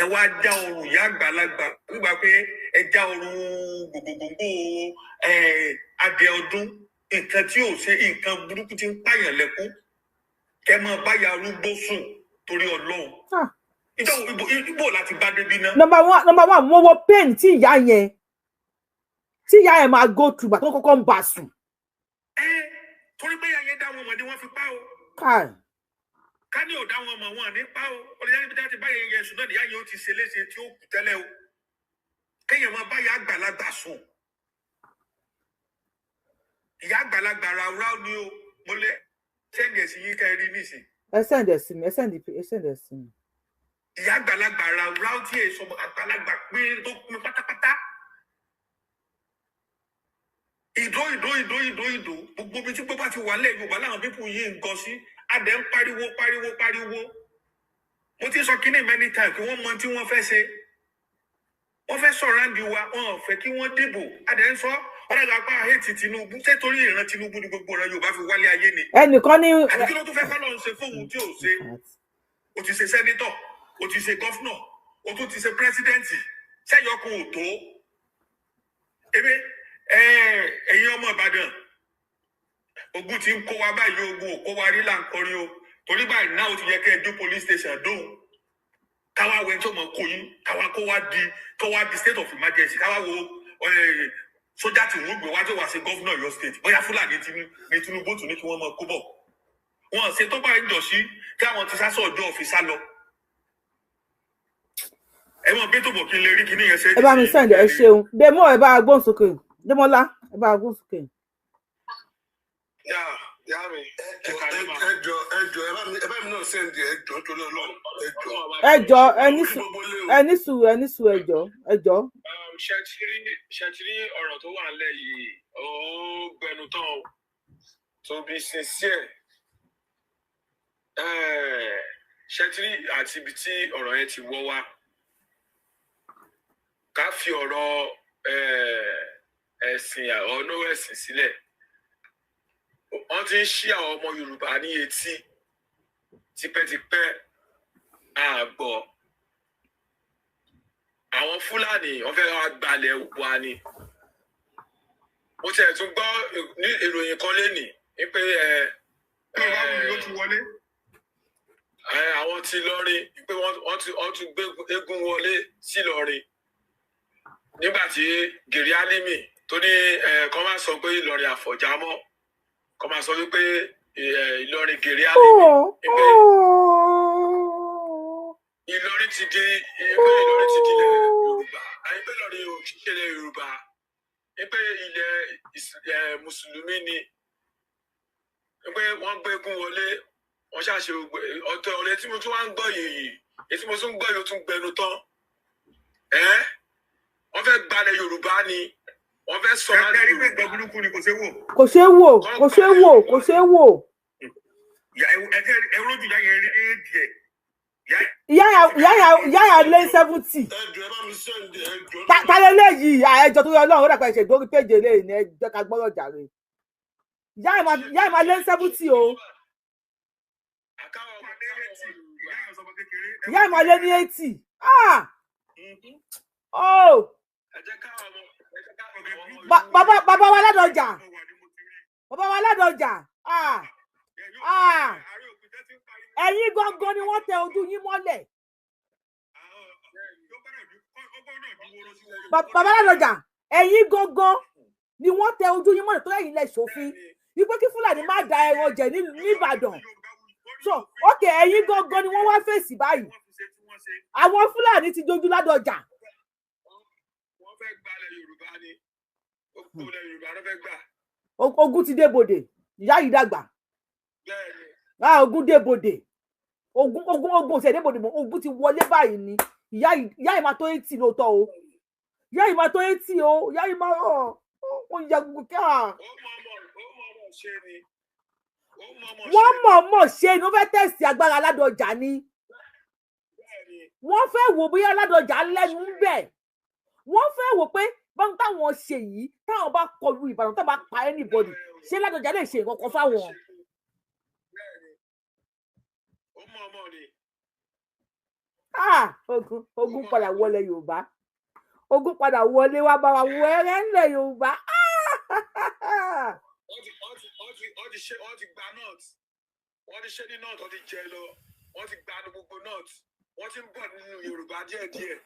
ẹ wá já ọrùn ìyá àgbàlagbà nígbà pé ẹ já ọrùn gbogbogbò ẹ adìẹ ọdún, nǹkan tí ò ṣe nǹkan burúkú ti ń pààyàn lẹ́kún, kẹ máa báyà arúgbó sùn torí Ọlọ́run. Ah. Ìjọ ibo ibo láti bá débi náà. Number one, number one, mo wo pain tí ìyá yẹn máa go through gbà tó kọ́kọ́ ń bà sùn. Ẹ torí pé ayé dá wọn mọ̀ ni wọ́n fi pa o. Káì. Ká ní ò dá wọn mọ̀ wọn nípa o. Olùyá níbi tí wọ́n ti bá yẹn yẹn sùn náà nìyá yẹn ó ti ṣe léṣe tí ó kù tẹ́lẹ̀ o. Kéèyàn máa bá ìyá àgbàlagbà sùn. Ìyá àgbàlagbà ráúráú ni o. Mo lè send ẹ̀ sí yín ká ẹ rí nísìn. Ẹ send ẹ̀ sí mi, ẹ send ẹ̀ sí mi. Ìyá àgbàlagbà ráúráú tí èso àgbàlagbà pín tó pín pátápátá. Ìdó ìdó ìdó ìdó ìdó gbogbo ibi tí gbogbo bá ti wà lẹ́yìn Yorùbá láwọn pípù yìí ń gọ sí. Adẹ̀ ń pariwo pariwo pariwo. Mo ti sọ kínní many times kí wọ́n mọ tí wọ́n fẹ́ ṣe. Wọ́n fẹ́ sọ̀rọ̀ wa, wọn ò fẹ́ kí wọ́n dìbò. Adẹ̀ ń sọ ọ̀rẹ́ àgbà hate Tinubu. Ṣé torí ìran Tinubu ni gbogbo ọ̀rọ̀ Yorùbá fi wálé ayé ni? Ẹnìkan ní. Àbí kí ló tún fẹ́ kọ́ lọ́n ṣe fóun tí ò ṣe? O ti ṣe sẹ́nítọ̀, o ti ṣe gọ́fúnà, o tún ti ṣe pírẹ́sídẹ́ǹtì. Ṣẹ́yọkùn ò tó. Ebe ẹ̀yin ọmọ Ìbàdàn, ogun ti ń kó wa báyìí, ogun ò kó wa rí là ń kọrin o. Torí báyìí náà ó ti yẹ kẹ́ ẹ dé police station dóhùn. Káwá wẹ́n tó mọ̀ kó yín, káwá kó wá di kó wá di state of emergency, káwá wo sójà tí wọ́n gbé wá tó wá sí gọ́fúnà Ọ̀yọ́ state. Bóyá Fúlàní ní Tinubu tún ní kí wọ́n mọ̀ kó bọ̀. Wọ́n ṣe tó báyìí ń jọ sí kí àwọn ti sásọ̀ ọjọ́ òfin sá lọ. Ẹ mọ̀ bí tòbọ̀ kí n lè rí kíní yẹn ṣe. Ẹ bá mi send ẹ ṣeun. Dèmọ́ ẹ bá a gbóhùn sókè. Dèmọ́lá ẹ bá a gbóhùn sókè. Yá mi. Ẹ jọ ẹ bá mi náà send ẹ jọ torí Ọlọ́run ẹ jọ. Ẹ jọ ẹ ní sùúrù ẹ ní sùúrù ẹ jọ ẹ jọ. Ṣé ti rí ọ̀rọ̀ tó wà nílẹ̀ yìí, ó gbẹnu tán o. To be sincere, ṣé ti rí àti ibi tí ọ̀rọ̀ yẹn ti wọ́ wá. Ká fi ọ̀rọ̀ ẹ̀sìn ọ̀nà ẹ̀sìn sílẹ̀. Wọ́n ti ń ṣí àwọn ọmọ Yorùbá ní etí tipẹ́tipẹ́ àgbọ̀. Àwọn Fúlàní wọ́n fẹ́ wá gbalẹ̀ wa ni. Mo tiẹ̀ tún gbọ́ ní ìròyìn kan lénìí wípé àwọn ti Ìlọrin wípé wọ́n tún gbé eégún wọlé sí Ìlọrin. Nígbà tí Gèrè Álímì tó ní kọ́ máa sọ pé Ìlọrin Àfọ̀njá mọ́, kọ́ máa sọ wípé Ìlọrin Gèrè Álímì wípé Ìlọrin ti di ilẹ̀ Yorùbá, àyípé Ìlọrin ò ṣiṣẹ́ ilẹ̀ Yorùbá, wípé ilẹ̀ Mùsùlùmí ni, wípé wọ́n gbégún wọlé, wọ́n ṣàṣe ọ̀tọ̀ ọ̀rẹ́ tí mo tún wá ń gbọ́ yìí, èyí tí mo tún ń gbọ́ yìí ó tún gbẹnu tán. Wọ́n fẹ́ gbalẹ̀ Yorùbá ni, wọ́n fẹ́ sọ láti Yorùbá. Ẹgbẹ́ burúkú ni kò ṣeé wò. Kò ṣeé wò, kò ṣeé wò, kò ṣeé wò. Ẹ rójú ìyá yẹn rí díẹ̀. Ìyá yà lé 70. Ta lé léyìí ẹjọ́ tó yọ Ọlọ́run ó dàgbà ìṣègbè orí péje léyìí ni ẹ jẹ́ ká gbọ́rọ̀ jàre. Ìyá yà máa lé 70 o. Ìyá yà máa lé ní 80. Oh. Bàbá wa Ládọjà. Bàbá wa Ládọjà. Ẹ̀yin gangan ni wọ́n tẹ ojú yín mọ́lẹ̀. Bàbá Ládọjà, ẹ̀yin gangan ni wọ́n tẹ ojú yín mọ́lẹ̀ tó ẹ̀yin lẹ ṣòfin wípé kí Fúlàní má da ẹran jẹ n'Ìbàdàn. So okay, ẹ̀yin gangan ni wọ́n wá fèsì báyìí. Àwọn Fúlàní ti dojú Ládọjà. Wọ́n fẹ́ gbalẹ̀ Yorùbá ni. Gbogbo ilẹ̀ Yorùbá ló fẹ́ gbà. Ogun ti dé bodè, ìyá yìí dàgbà. Ogun dé bodè. Ogun ṣe dé bodè mọ́, ogun ti wọlé báyìí ni. Ìyá yìí máa tó 80 lóòótọ́ o. Ìyá yìí máa tó 80 o. Ìyá yìí máa ó ya gbogbo ká. Wọ́n mọ̀ọ́mọ̀ ṣe ni wọ́n fẹ́ tẹ̀sí agbára Ládọjà ni. Wọ́n fẹ́ wò bóyá Ládọjà lẹ́nu ń bẹ̀. Wọ́n fẹ́ wò pé báwọn táwọn ṣe yìí táwọn bá kọlu Ìbàdàn táwọn bá pa anybody ṣé Ládọjà lè ṣe nǹkan kan fáwọn. Ogun padà wọlé Yorùbá. Ogun padà wọlé wá bá wa wẹ́rẹ́ ńlẹ̀ Yorùbá. Wọ́n ti gba north, wọ́n ti ṣe ní north, wọ́n ti jẹ lọ, wọ́n ti gba gbogbo north, wọ́n ti ń bọ̀ nínú Yorùbá díẹ̀díẹ̀.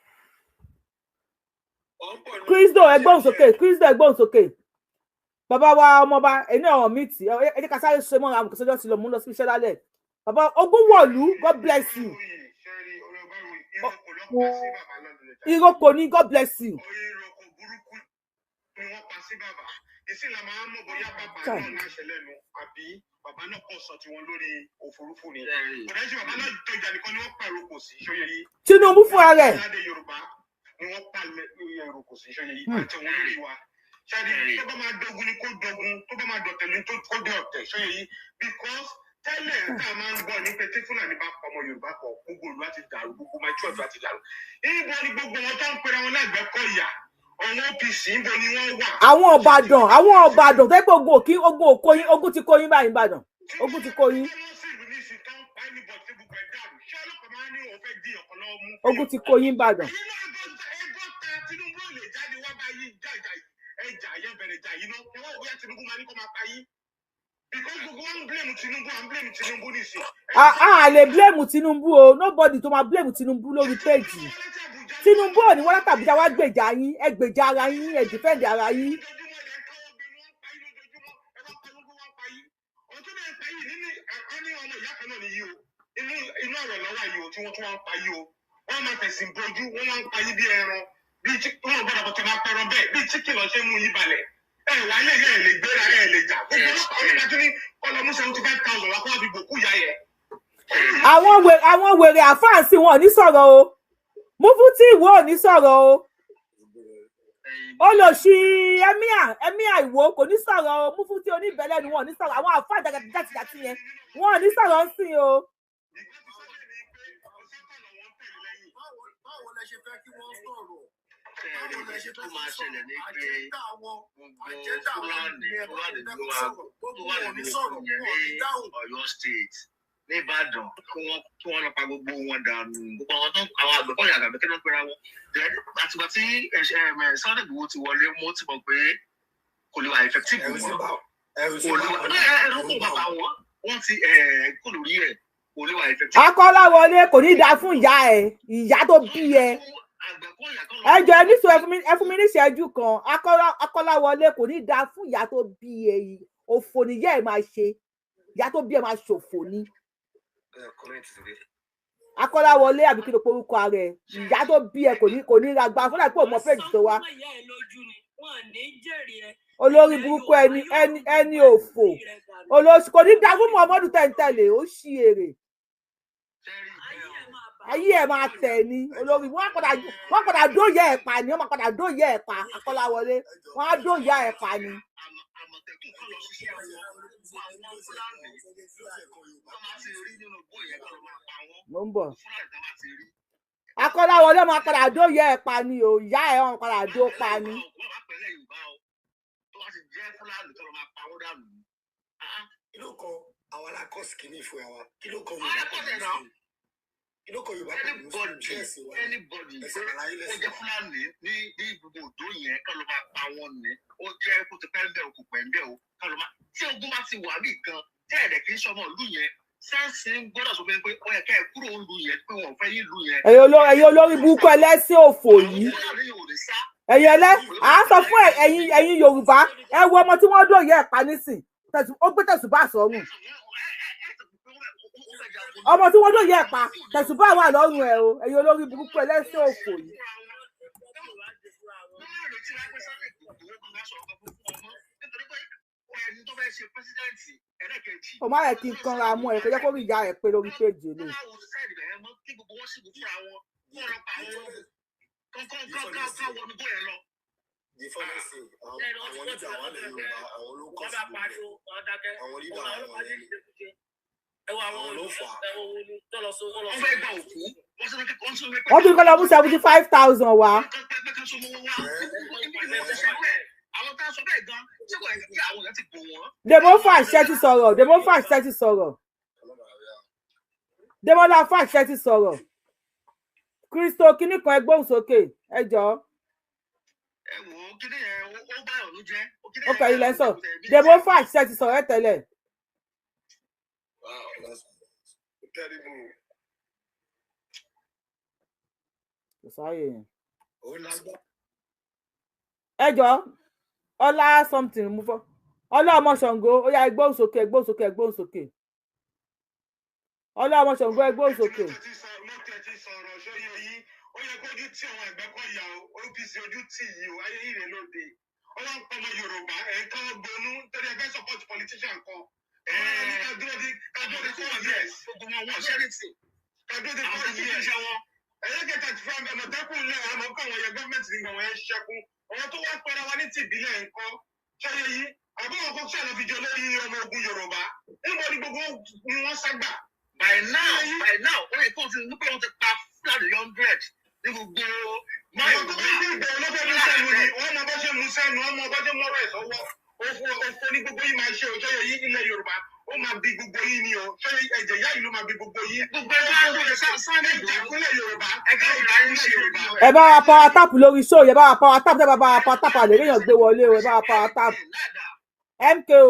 Chrisdo ẹgbọ́n sókè, Chrisdo ẹgbọ́n sókè. Bàbá wa ọmọọba ẹni ọ̀rọ̀ mi tì ẹ jẹ́ ká sáré ṣe mọ́ra àmùkù sọ́jọ́ ti lọ mú lọ sí iṣẹ́ lálẹ́. Bàbá Ogúnwọ̀lú, God bless you. Iroko ni, God bless you. Chai. Tinubu fúnra rẹ̀. Tó bá máa dogun ni kó dogun, tó bá máa dọ̀tẹ̀ ni kó dé ọ̀tẹ̀, ṣóye yìí? Because tẹ́lẹ̀ tá a máa ń gbọ́ ní pé tí Fúlàní bá pa ọmọ Yorùbá kan, gbogbo ìlú á ti dàrú, gbogbo máa church á ti dàrú. Ibo ni gbogbo wọn tó ń pera wọn lágbẹ́kọ̀yà, àwọn OPC, ibo ni wọ́n wà? Àwọn Ìbàdàn, àwọn Ìbàdàn tó yẹ pé ogun òkí, ogun òkó yín, ogun ti kó yín báyìí. Ìbàdàn, ogun ti kó yín, ogun ti kó yín Ìbàdàn. Tinubu ò lè jáde wá báyìí jàjà ẹjà yẹn bẹ̀rẹ̀ jà yìí náà, ẹ wá wò bóyá Tinubu máa ní kó máa pa yín, because gbogbo wọn ń blame Tinubu, à ń blame Tinubu nìsín. A lè blame Tinubu o. Nobody tó máa blame Tinubu lórí péjì. Tinubu ò ní wọ́n láti Àbújá wá gbèjà yín. Ẹ gbèjà ara yín, ẹ defend ara yín. Inú ọ̀rọ̀ lọ́wọ́ yìí o, tí wọ́n tún wá ń pa yìí o, wọ́n máa fẹ̀sìn bojú, wọ́n máa ń pa yín bí ẹran, bí wọ́n gbọ́dọ̀ bọ̀ tẹ̀ máa pẹran bẹ́ẹ̀, bí chicken lọ ṣe mú yín balẹ̀. Ẹ wà lè yẹ, ẹ lè gbéra, ẹ lè jà. Gbogbo ọlọ́pàá, ọlọ́pàá tún ní kọlọmú 75,000 wá kó wá fi bòkú ìyá yẹ. Àwọn wèrè àfáàsì wọn ò ní sọ̀rọ̀ o. Mufti Ìwó ò ní sọ̀rọ̀ o. Olòṣì emir Ìwó kò ní sọ̀rọ̀ o. Mufti oníbẹ̀lẹ̀ ni wọn ò ní sọ̀rọ̀. Àwọn àfáà jàtìjàtì yẹn, wọn ò ní sọ̀rọ̀ ń sìn o. Báwo lẹ ṣe fẹ́ kí wọ́n sọ̀rọ̀? Báwo lẹ ṣe fẹ́ tó kí máa wọ́n ṣẹlẹ̀ sọ̀rọ̀? ní pé Agenda wọn, gbogbo agenda wọn Fúlàní ni ẹ bá Fúlàní lè fẹ́ tó kó wà sọ̀rọ̀. tó Gbogbo wà wọn ò ní nínú sọ̀rọ̀, oko yẹn wọn ò ní ní dáhùn. Ọ̀yọ́ State, nìbàdàn, kí wọ́n lọ pa gbogbo wọn dànù, gbogbo àwọn tó àwọn Àgbẹ̀kọ̀yà àgbẹ̀ kí wọ́n pera wọn. Then, àtìgbà tí Sunday Igboho ti wọlé, mo ti mọ̀ pé kò lè wà effective Ẹ̀rù sí mọ́. bà, ẹ̀rù sí Kò bà lè wà wọ́n, ẹ̀rù ẹ̀rù kò bà bàbá wọ́n. wọn, wọ́n ti kò lórí ẹ̀, kò lè wà effective. Akọ́láwọlé, kò ní dáa fún ìyá ẹ, ìyá tó bí ẹ. Ẹ jọ, ẹ níṣó, ẹ fún mi ní ìṣẹ́jú kan. Akọ́láwọlé, kò ní dáa fún ìyá tó bí ẹ. Òfò níyà ẹ máa ṣe, ìyá tó bí ẹ máa ṣòfò ni. Akọ́láwọlé, àbí kí ló porúkọ ara ẹ? Ìyá tó bí ẹ kò ní ra gba fúnra pé òun mọ péjì tó wá. Sọ fún ìyá ẹ lójú ni wọn ní jèrè ẹ. Olórí Ilẹ̀ burúkú, Yorùbá ẹni yóò ẹni rún ẹni gbogbo òfò ẹbí rẹ dànù. Olóṣù, kò ní dáa fún Muhammadu tẹ̀ǹtẹ̀lé ó ṣí èrè. Ayé ẹ máa Ayé ẹ máa tẹ̀ ní olórí. Wọ́n padà dóye ẹ̀ pa ni, wọ́n máa padà dóye ẹ̀ pa. Akọ́láwọlé, wọ́n á dóye ẹ̀ pa ni. Àmọ̀tẹ́kùn kan lọ ṣiṣẹ́ wọn, gbogbo àwọn Fúlàní tó máa ti rí nínú igbó yẹn, kọ́ ló máa pa wọ́n. Mo ń bọ̀. Fúlàní tó máa ti rí. Akọ́láwọlé máa padà dóye ẹ̀ pa ni o. Ìyá ẹ̀, wọ́n padà dó pa ni. Wọ́n máa pẹ̀lẹ́ Yorùbá o, tó bá ti jẹ́ Fúlàní, tó lọ máa pa wọ́n dànù. Kí ló kan àwọn alákọ̀ọ́sì kìíní fún wa? Kí ló kan Yorùbá pẹ̀lú Muslim? Kí ló kan Yorùbá pẹ̀lú Muslim? Anybody Ṣé ẹ̀sìn wa ni? anybody Ẹ̀sìn pé àlàyé ó lẹ̀sìn jẹ́ wa. Fúlàní ní gbogbo òdó yẹn, kọ́ ló máa pa wọ́n ní. Ó jẹ́ kó ti pẹ́ ń bẹ̀ o, kò pẹ́ ń bẹ̀ o, kọ́ ló máa tí ogun bá ti wà ní nǹkan tẹ́ ẹ̀dẹ̀ kì í ṣọmọ ìlú yẹn, sense ń gbọ́dọ̀ sọ fún mi pé ó yẹ kẹ́ ẹ kúrò ń lu yẹn, pé wọn ò fẹ́ yín lu yẹn. Ẹ̀yin olórí burúkú, ẹlẹ́sìn òfò yìí, Fúlàní yóò lè sá. ẹ̀yin ẹlẹ́ à ń sọ fún ẹ̀yin Yorùbá, ẹ wo ọmọ tí wọ́n dóye ẹ̀ pa nísìn, ó gbé tẹ̀sùbá sọ́rùn. Ọmọ tí wọ́n dóye ẹ̀ pa, tẹ̀sùbá wà lọ́rùn ẹ̀ o. Ẹ̀yin olórí burúkú, ẹlẹ́sìn òfò yìí. Wọ́n máa retí wá pé Sunday Igboho kan bá sọ̀rọ̀ kan fún ọmọ nítorí pé ẹni tó fẹ́ ṣe president ẹlẹ́kẹ̀jì. Ó má yẹ kí n kanra mọ́ ẹ, kó jẹ́ kó rí ìyá ẹ̀ pé lórí péjì lè. Wọ́n máa wo side bẹ̀rẹ̀ mọ́ kí gbogbo wọn sì fúnra wọn, kí wọ́n lọ pa àwọn kán kán kán kán kán wọnú bó yẹn lọ. The funny thing, àwọn leader wa lẹ̀ Yorùbá, àwọn ló kọ́ sí gbogbo ẹ̀. Àwọn leader àwọn yẹn ni. Àwọn ló fà á. Wọ́n fẹ́ gba òkú, wọ́n sọ pé wọ́n sọ pé Wọ́n tún kọ́ lọ mú 75,000 wá. pé kán so mọ́ wá. Àwọn tá a sọ bẹ́ẹ̀ gan, ṣé kò yẹ kí àwọn èèyàn ti bò wọ́n? Demo fàṣẹ ti sọ̀rọ̀, Demo fàṣẹ ti sọ̀rọ̀, Demola fàṣẹ ti sọ̀rọ̀. Kristo kínní kan, ẹ gbóhùn sókè, ẹ jọ̀ọ́. Ẹ wò ó, kíní yẹn ó bá ìrònú jẹ́. Ó kẹ́ ilẹ̀ sọ. Demo fàṣẹ ti sọ̀rọ̀ ẹ tẹ́lẹ̀. Wow, that's terrible. Kò sáyè yẹn. Ó lágbá. Ẹ jọ̀ọ́, ọlá something mú fọ, ọlá ọmọ Ṣàngó, ó yá, ẹ gbóhùn sókè, ẹ gbóhùn sókè, ẹ gbóhùn sókè. Ọlọ́mọ Ṣàngó, ẹgbẹ́ òsòkè. Mo tẹ̀ ti sọ̀rọ̀ ṣóyè yín. Ó yẹ kójú tí àwọn Àgbẹ̀kọ̀yà o, OPC ojú tì yìí o, ayé yìí rè lóde. Ọwọ́ ń pọmọ Yorùbá, ẹ̀ ń kọ́ gbónú torí ẹ fẹ́ support politician kan. Ẹ̀ ní ká dúró di 4 years. Gbogbo wọn wọ́n ṣẹ́rìtì. Ká dúró di 4 years. Ẹlẹ́kẹta ti fún Àmọ̀tẹ́kùn lẹ̀, àmọ́ kọ́ àwọn yẹn gọ́ọ̀mẹ̀ntì ní àwọn yẹn ṣiṣẹ́kún. Àwọn tó wá pẹ́ra wa ní tìbílẹ̀ ńkọ́. Ṣáyé yìí, àbọ̀wọ̀n kọ́ ṣàlọ́ fi jọ lórí ọmọ ogun Yorùbá. Níbo ni gbogbo ni wọ́n ságbà? By now ó yẹ kó o ti ní pé wọ́n ti pa Fúlàní 100 ní gbogbo. Àwọn tó bá ń gbé ọlọ́fẹ́ mú sẹ́nu ni wọ́n mọ bá ṣe mú sẹ́nu, wọ́n mọ bá ṣe mọ́rọ̀ ẹ̀ sọ́wọ́. Òfò òfò ní gbogbo yìí máa ṣe o. Ṣé yìí ilẹ̀ Yorùbá ó máa bí gbogbo yìí ni o? Ṣé ẹ̀jẹ̀ ìyá yìí ló máa bí gbogbo yìí? Gbogbo ẹgbẹ́ tó ṣe Sunday Ẹ̀jẹ̀ kúnlẹ̀ Yorùbá, ẹgbẹ́ ẹ̀jẹ̀ kúnlẹ̀ Yorùbá. Ẹ bá wa power tap lórí show yẹn, bá wa power tap, tẹ́ bá wa power tap, àlè réèyàn gbé wọlé o. Ẹ bá wa power tap. MKO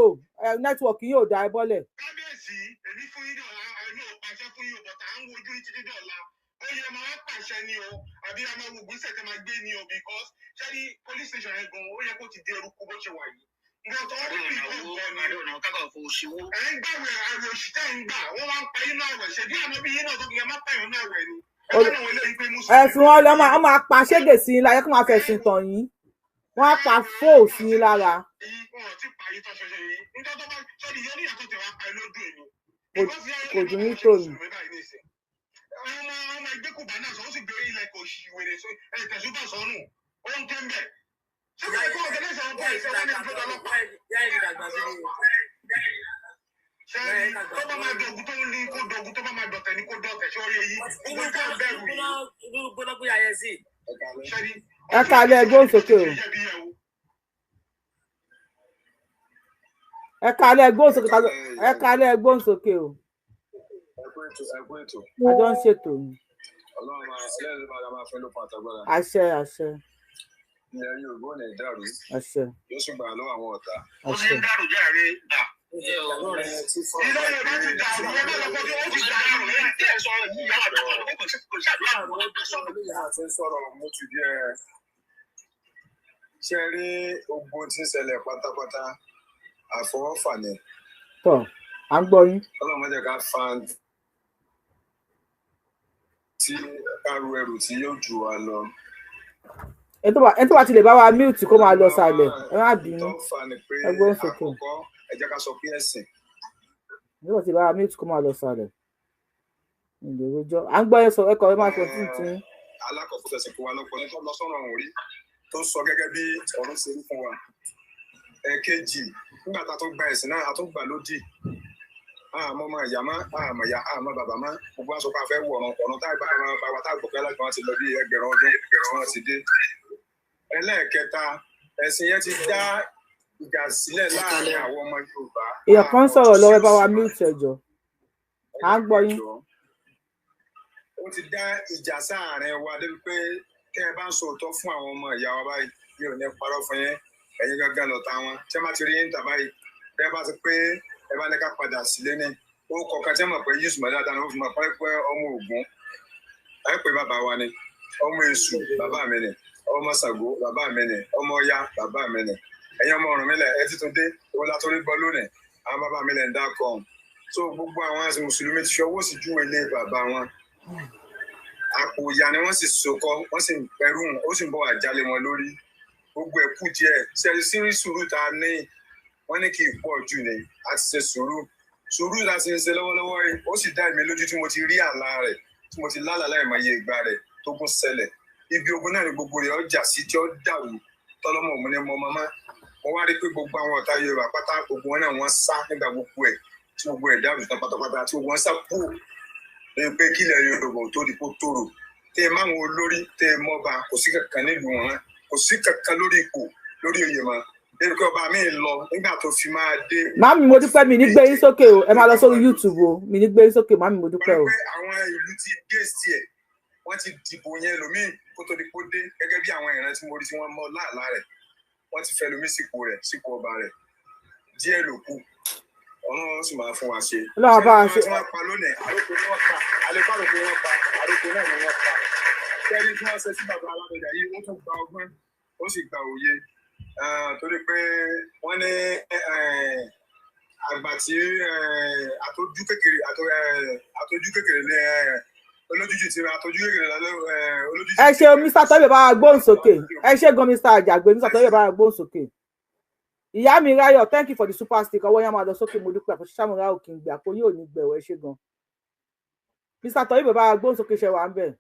network yìí ò dá, ẹ bọ́lẹ̀. Kábíyèsí, èmi fún yín dọ̀la, èmi ò pàṣẹ fún yín o, bọ̀tà à ń wojú yín títí dọ̀la. Ó yẹ máa wá pàṣẹ ni o, àbí a máa wo gbèsè tẹ máa gbé ni o, because ṣẹ́ni police station yẹn gan, ó yẹ kó ti di eruku bó ṣe wà yìí. But all the people gan ni. Ẹ ń gbàwẹ̀, àwẹ̀ òṣì tẹ́ ń gbà, wọ́n wá ń pa inú àwẹ̀. Ṣèbí àná bí yín náà tó kì í má pààyàn náà àwẹ̀ ni. Ẹ bá náà wọlé yìí pé Ẹ mùsùlùmí. fi wọn lọ, wọn máa pa ṣégè sí i lára, kí wọn fẹ̀sùn tàn yín, wọn á pa fóò sí i lára. Wọn ò tí pa yín tán ṣoṣo yìí. Níjọ́ tó bá ṣẹ́ni yẹn níyàtọ̀ tẹ̀ wá pa ẹ lójú èmi. Kò dùn yín tó ni. Ọmọ ọmọ ẹgbẹ́ kò bá náà sọ, ó sì gbé ilẹ̀ kò ṣì wèrè so ẹ̀ tẹ̀sùbà sọnù, ó ń ké ń bẹ̀. Ṣé kò yẹ kó ọ̀gẹ́dẹ̀ sọ̀rọ̀ pọ̀ ìṣẹ́ wọn ní ìfẹ́ ọlọ́pàá? Ṣẹ́ni tó bá máa dọ̀gùn tó ń ní kó dọ̀gùn, tó bá máa dọ̀tẹ̀ ní kó dọ̀tẹ̀, ṣé ó yẹ yí? Gbogbo ìta bẹ̀rù yìí. Ṣẹ́ni Ẹ kálẹ́, ẹgbẹ́ òsòkè o. Ẹ kálẹ́, ẹgbẹ́ òsòkè. Ẹ kálẹ́, ẹgbẹ́ òsòkè o. Ẹkú ètò, ẹkú ètò. Àjọ ń ṣètò ni. Ọlọ́run máa ẹlẹ́rìí máa fẹ́ lókun àtàgbára. Àṣẹ, àṣẹ. Ilẹ̀ Yorùbá ò ní dàrú. Àṣẹ. Yóò sì gbà lọ́wọ́ àwọn ọ̀tá. Ó ti ń dàrú járe. Ilé Yorùbá ti dàrú, ẹ má lọ kọjú, ó ti dàrú. Ti ń sọ̀rọ̀ mútu díẹ̀. Ṣé rí ogun tí ń ṣẹlẹ̀ pátápátá, àfọwọ́fà ni. Tọ, à ń gbọ́ yín. Ọlọ́run má jẹ́ ká fa tí ká ru ẹrù tí yóò jù wá lọ. Ẹni tó bá ti lè bá wa mute kó máa lọ sàlẹ̀, ẹ má bínú. Tó fà ni pé Ẹgbẹ́ òsòkè. àkọ́kọ́, ẹ jẹ́ ká sọ pé ẹ̀sìn. Ẹni tó bá ti bá wa mute kó máa lọ sàlẹ̀. Ìlérojọ́ à ń gbọ́ yẹn sọ, ẹ kọ̀, ẹ máa sọ tí tí. Alákọ̀ọ́kọ́, fẹsẹ̀ kó wa lọ́pọ̀ tó lọ sọ́nà ọ̀hún rí tó sọ gẹ́gẹ́ bí ọ̀run ṣe rí fún wa. Ẹ̀ẹ̀kejì, nígbà tá a tó gba ẹ̀sìn náà, a tó gbà lódì. Àmọ́ ọmọ ìyá mọ́, àmọ́ ìyá, àmọ́ bàbá mọ́, gbogbo wa sọ pé a fẹ́ wọ ọ̀run ọ̀run tá a gbà bá wa tá a gbọ̀ pé alágbọ̀n wa ti lọ bí ẹgbẹ̀rún ọdún tí wọ́n ti dé. Ẹlẹ́ẹ̀kẹta, ẹ̀sìn yẹn ti dá ìjà sílẹ̀ láàrin àwọn ọmọ Yorùbá. Èèyàn kan ń sọ̀rọ̀ lọ́wọ́, ẹ bá wa mute, ẹ jọ̀ọ́. À ń gbọ́ yín. Ó ti dá ìjà sáàrin wa débi pé tẹ́ ẹ bá ń sòótọ́ fún àwọn ọmọ ìyá wa báyìí, mi ò ní parọ́ fún yín, ẹ̀yin gangan lọ̀tá wọn. Tí wọ́n bá ti rí yín tà báyìí, tẹ́ ẹ bá ti pé ẹ bá ní ká padà sílé ní ó kọ̀ọ̀kan tí wọ́n mọ̀ pé Yusuf mọ̀ dáadáa ni wọ́n fi mọ̀ pé ọmọ Ògún ẹ pé bàbá wa ni, ọmọ Èṣù bàbá mi ni, ọmọ Ṣàngó bàbá mi ni, ọmọ Ọya bàbá mi ni, ẹ̀yin ọmọ Ọ̀rúnmìlà ẹ ti tún dé owó látọ́rí gbọ́ lónìí, àwọn bàbá mi lẹ̀ ń dákọ̀ ọ̀hún. So gbogbo àwọn mùsùlùmí ti fi ọwọ́ sí júwe ilé bàbá wọn, àpò ìyá ni wọ́n sì sokọ, wọ́n sì ń pẹrù, ó sì ń bọ̀ àjálẹ̀ wọn lórí. Gbogbo ẹ̀ kù díẹ̀ ṣẹ́ni sírí sùúrù tá a ní, wọ́n ní kì í pọ̀ jù ní a ti ṣe sùúrù. Sùúrù la ti ń ṣe lọ́wọ́lọ́wọ́ yìí, ó sì dá èmi lójú tí mo ti rí àlá rẹ̀, tí mo ti lálàá láìmọye ìgbà rẹ̀ tó gún ṣẹlẹ̀. Ibi ogun náà ni gbogbo rẹ̀ ọjà sí tí ó dàrú tọ́lọ́mọ̀ mú ní mọ́ mọ́mọ́. Mo wá rí pé gbogbo àwọn ọ̀tá Yorùbá pátá, gbogbo wọn náà wọ́n sá nígbà gbogbo ẹ̀ tí gbogbo ẹ̀ dàrú tán pátápátá, tí gbogbo wọn sá kú ní pé kílẹ̀ Yorùbá tó di kó tòrò. Tẹ́ ẹ máwọn olórí, tẹ́ ẹ mọ́ba, kò sí kankan nílùú wọn, kò sí kankan lórí ipò lórí oyè mọ́, débi pé ọba mi lọ nígbà tó fi máa dé. Màámi, mo dúpẹ́, mi ní gbé yín sókè o. Ẹ máa lọ sórí YouTube o, mi ní gbé yín sókè, màámi, mo dúpẹ́ o. Àwọn ìlú ti gèsì ẹ̀, wọ́n ti dìbò yẹn lómi kó tó di kó dé, gẹ́gẹ́ bí àwọn ìran tí mo rí tí wọ́n mọ láàlá rẹ̀, wọ́n ti fẹ́ lómi sípò rẹ̀, sípò ọba rẹ̀. Díẹ̀ ló kù, Ọlọ́run sì máa fún wa ṣe. Ọlọ́run bá wa ṣe. Ṣé wọ́n pa lónìí, àrókò ni wọ́n pa, àlékò àrókò wọ́n pa, àrókò náà ni wọ́n pa. Kẹ́rí tí wọ́n ṣe sí bàbá alábẹ́dà yìí, ó tún gba ọgbọ́n, ó sì gba òye, torí pé wọ́n ní Àgbà tí àtọ́jú kékeré àtọ́jú kékeré ní olójújì tí àtọ́jú kékeré olójújì. Ẹ ṣe Mr. Toyib, bá wa gbóhùn sókè. Ẹ ṣe gan, Mr. Àjàgbé. Mr. Toyib, bá wa gbóhùn sókè. Ìyá mi Ráyọ̀, thank you for the super stick. Ọwọ́ yẹn máa lọ sókè. Mo dúpẹ́. Àpò ṣàmúra òkè ń gbé àpò yóò ní gbẹ̀wọ̀. Ẹ ṣe gan, Mr. Toyib, bá wa gbóhùn sókè. Ṣe wà ń bẹ̀?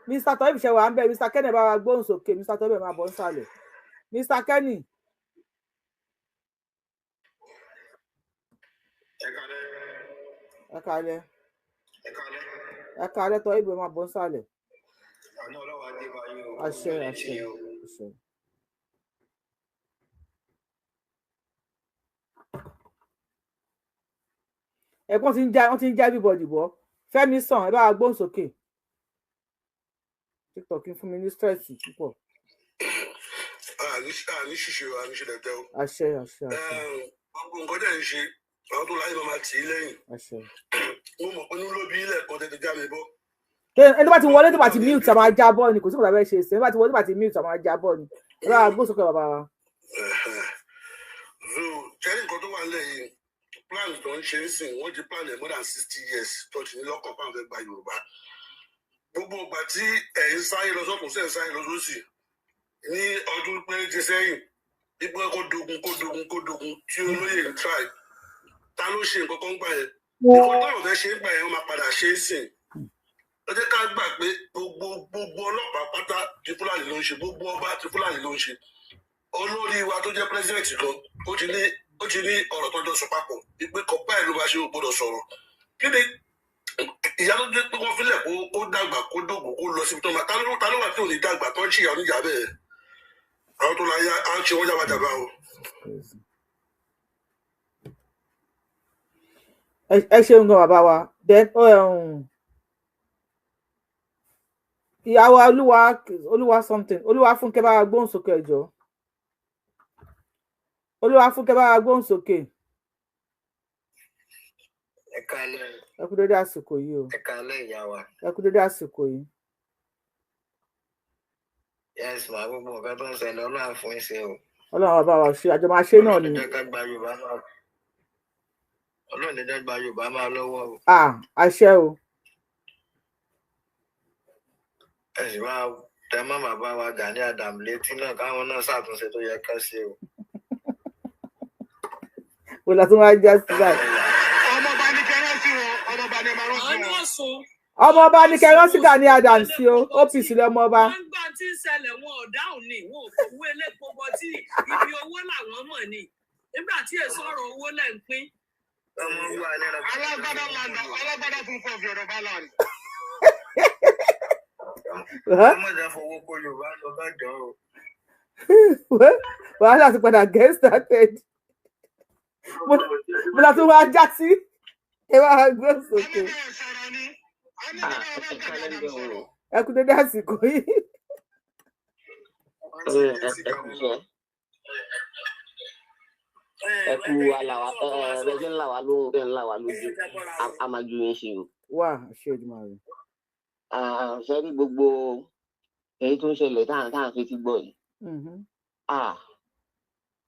Mr. Toyib, ṣe wà ń bẹ̀? Mr. Kenny, bá wa gbóhùn sókè. Mr. Toyib, máa bọ̀ ń sàlẹ̀. Mr. Kenny. Ẹ káalẹ́, ẹ káalẹ́. Toyib, máa bọ̀ ń sàlẹ̀. Àṣẹ, àṣẹ, àṣẹ. Ẹ̀gbọ́n ti ń já, wọ́n ti ń já everybody bọ́. Fẹ́mi sàn, ẹ bá wa gbóhùn sókè. TikTok ń fún mi ní stress púpọ̀. Àní ṣìṣe, àní ṣe lẹ́tẹ̀ o. Àṣẹ, àṣẹ, àṣẹ. Gbogbo nǹkan tẹ̀ ń ṣe, àwọn tó láyé máa tì í lẹ́yìn. Àṣẹ. Mo mọ̀ pé inú ló bí ilẹ̀ kan tètè já mi bọ́. Ẹni tó bá ti wọlé, tó bá ti mute, a máa já bọ́ ni. Kò sí kò tàbí ṣe é ṣe. Ẹni tó bá ti wọlé, tó bá ti mute, a máa já bọ́ ni. Ẹ bá wa gbóhùn sókè, bàbá wa. So jẹ́rìí nǹkan tó wà nílẹ̀ yìí, plan tó ń ṣe ń sìn, wọ́n ti plan ẹ̀ more than 60 years tó ti ní lọ́kàn fáwọn fẹ́ gba Yorùbá. Gbogbo ìgbà tí ẹ̀ ń sáré lọ sọ́kùn, sẹ́ ń sáré lọ sósì ní ọdún péréte sẹ́yìn, ipò kó dogun, kó dogun, kó dogun tí olóyè ń try, ta ló ṣe nǹkan kan gbà yẹn? Nǹkan táwọn fẹ́ ṣe ń gbà yẹn, wọ́n máa padà ṣe é sìn. Ẹ jẹ́ ká gbà pé gbogbo ọlọ́pàá pátá ti Fúlàní ló ń ṣe, gbogbo ọba ti Fúlàní ló ń ṣe. Olórí wa tó jẹ́ president gan, ó ti ní ọ̀rọ̀ tó jọ sọ papọ̀ ìpè kọ́pá ẹ̀ ló bá ṣe, ó gbọ́dọ̀ sọ̀rọ̀. Kí ni ìyá tó jẹ́ pé wọ́n filẹ̀ kó dàgbà, kó dògò, kó lọ síbi tó máa, ta ló wà tí ò ní dàgbà tó ń ṣìyà oníyà bẹ́ẹ̀? Àwọn tó láyé á ń ṣe wọ́n jábàjábà o. Ẹ ṣeun gan, bàbá wa. Then ìyàwó olúwa, olúwa something, olúwa fúnkẹ́, bá wa gbóhùn sókè. Ẹjọ́, olúwa fúnkẹ́, bá wa gbóhùn sókè. Ẹ káalẹ́. Ẹ kú dédé àsìkò yìí o. Ẹ káalẹ́, ìyá wa. Ẹ kú dédé àsìkò yìí. Yes ma, gbogbo nǹkan tó ń ṣẹlẹ̀, Ọlọ́run á fún yín ṣe o. Ọlọ́run bàbá wa ṣe, àjọ máa ṣe náà ni. Ọlọ́run ní jẹ́ gba Yorùbá máa lọ́wọ́ o. Ah, àṣẹ o. Ẹ sì máa tẹ mọ́ bàbá wa Gani Adams létí náà, káwọn náà ṣàtúnṣe tó yẹ ká ṣe o. Wò látún wá já sí báyìí. Ọmọọba ní kẹrán sí wọn, ọmọọba ní máa rán sí wọn. Ọmọọba ní kẹrán sí Gani Adams sí o. OPC lọmọọba. Wọ́n gbà tí ń ṣẹlẹ̀, wọn ò dáhùn ni. Wọn ò fowó elépo bọ tí ibi owó làwọn mọ̀ ni nígbà tí èso ọ̀rọ̀ owó lẹ̀ ń pín. Alágbádá land, alágbádá funfun of Yorùbá land. Ọmọ ìjà fowó kó Yorùbá lọ bá jọ o. Wàhálà ti padà get started. Mo la tún wá já sí. Ẹ wá gbé sókè. Ẹ kú dédé àsìkò yìí. Ẹ kú sọ, ẹ kú aláwa ẹ ṣe ńlá wa lóhùn bẹ́ẹ̀, ńlá wa lójú, a máa ju yín ṣe o. Wà ṣe ìdùnnú rẹ. Ṣe rí gbogbo èyí tó ń ṣẹlẹ̀ tá à ń fetí gbọ́ yìí? Ah,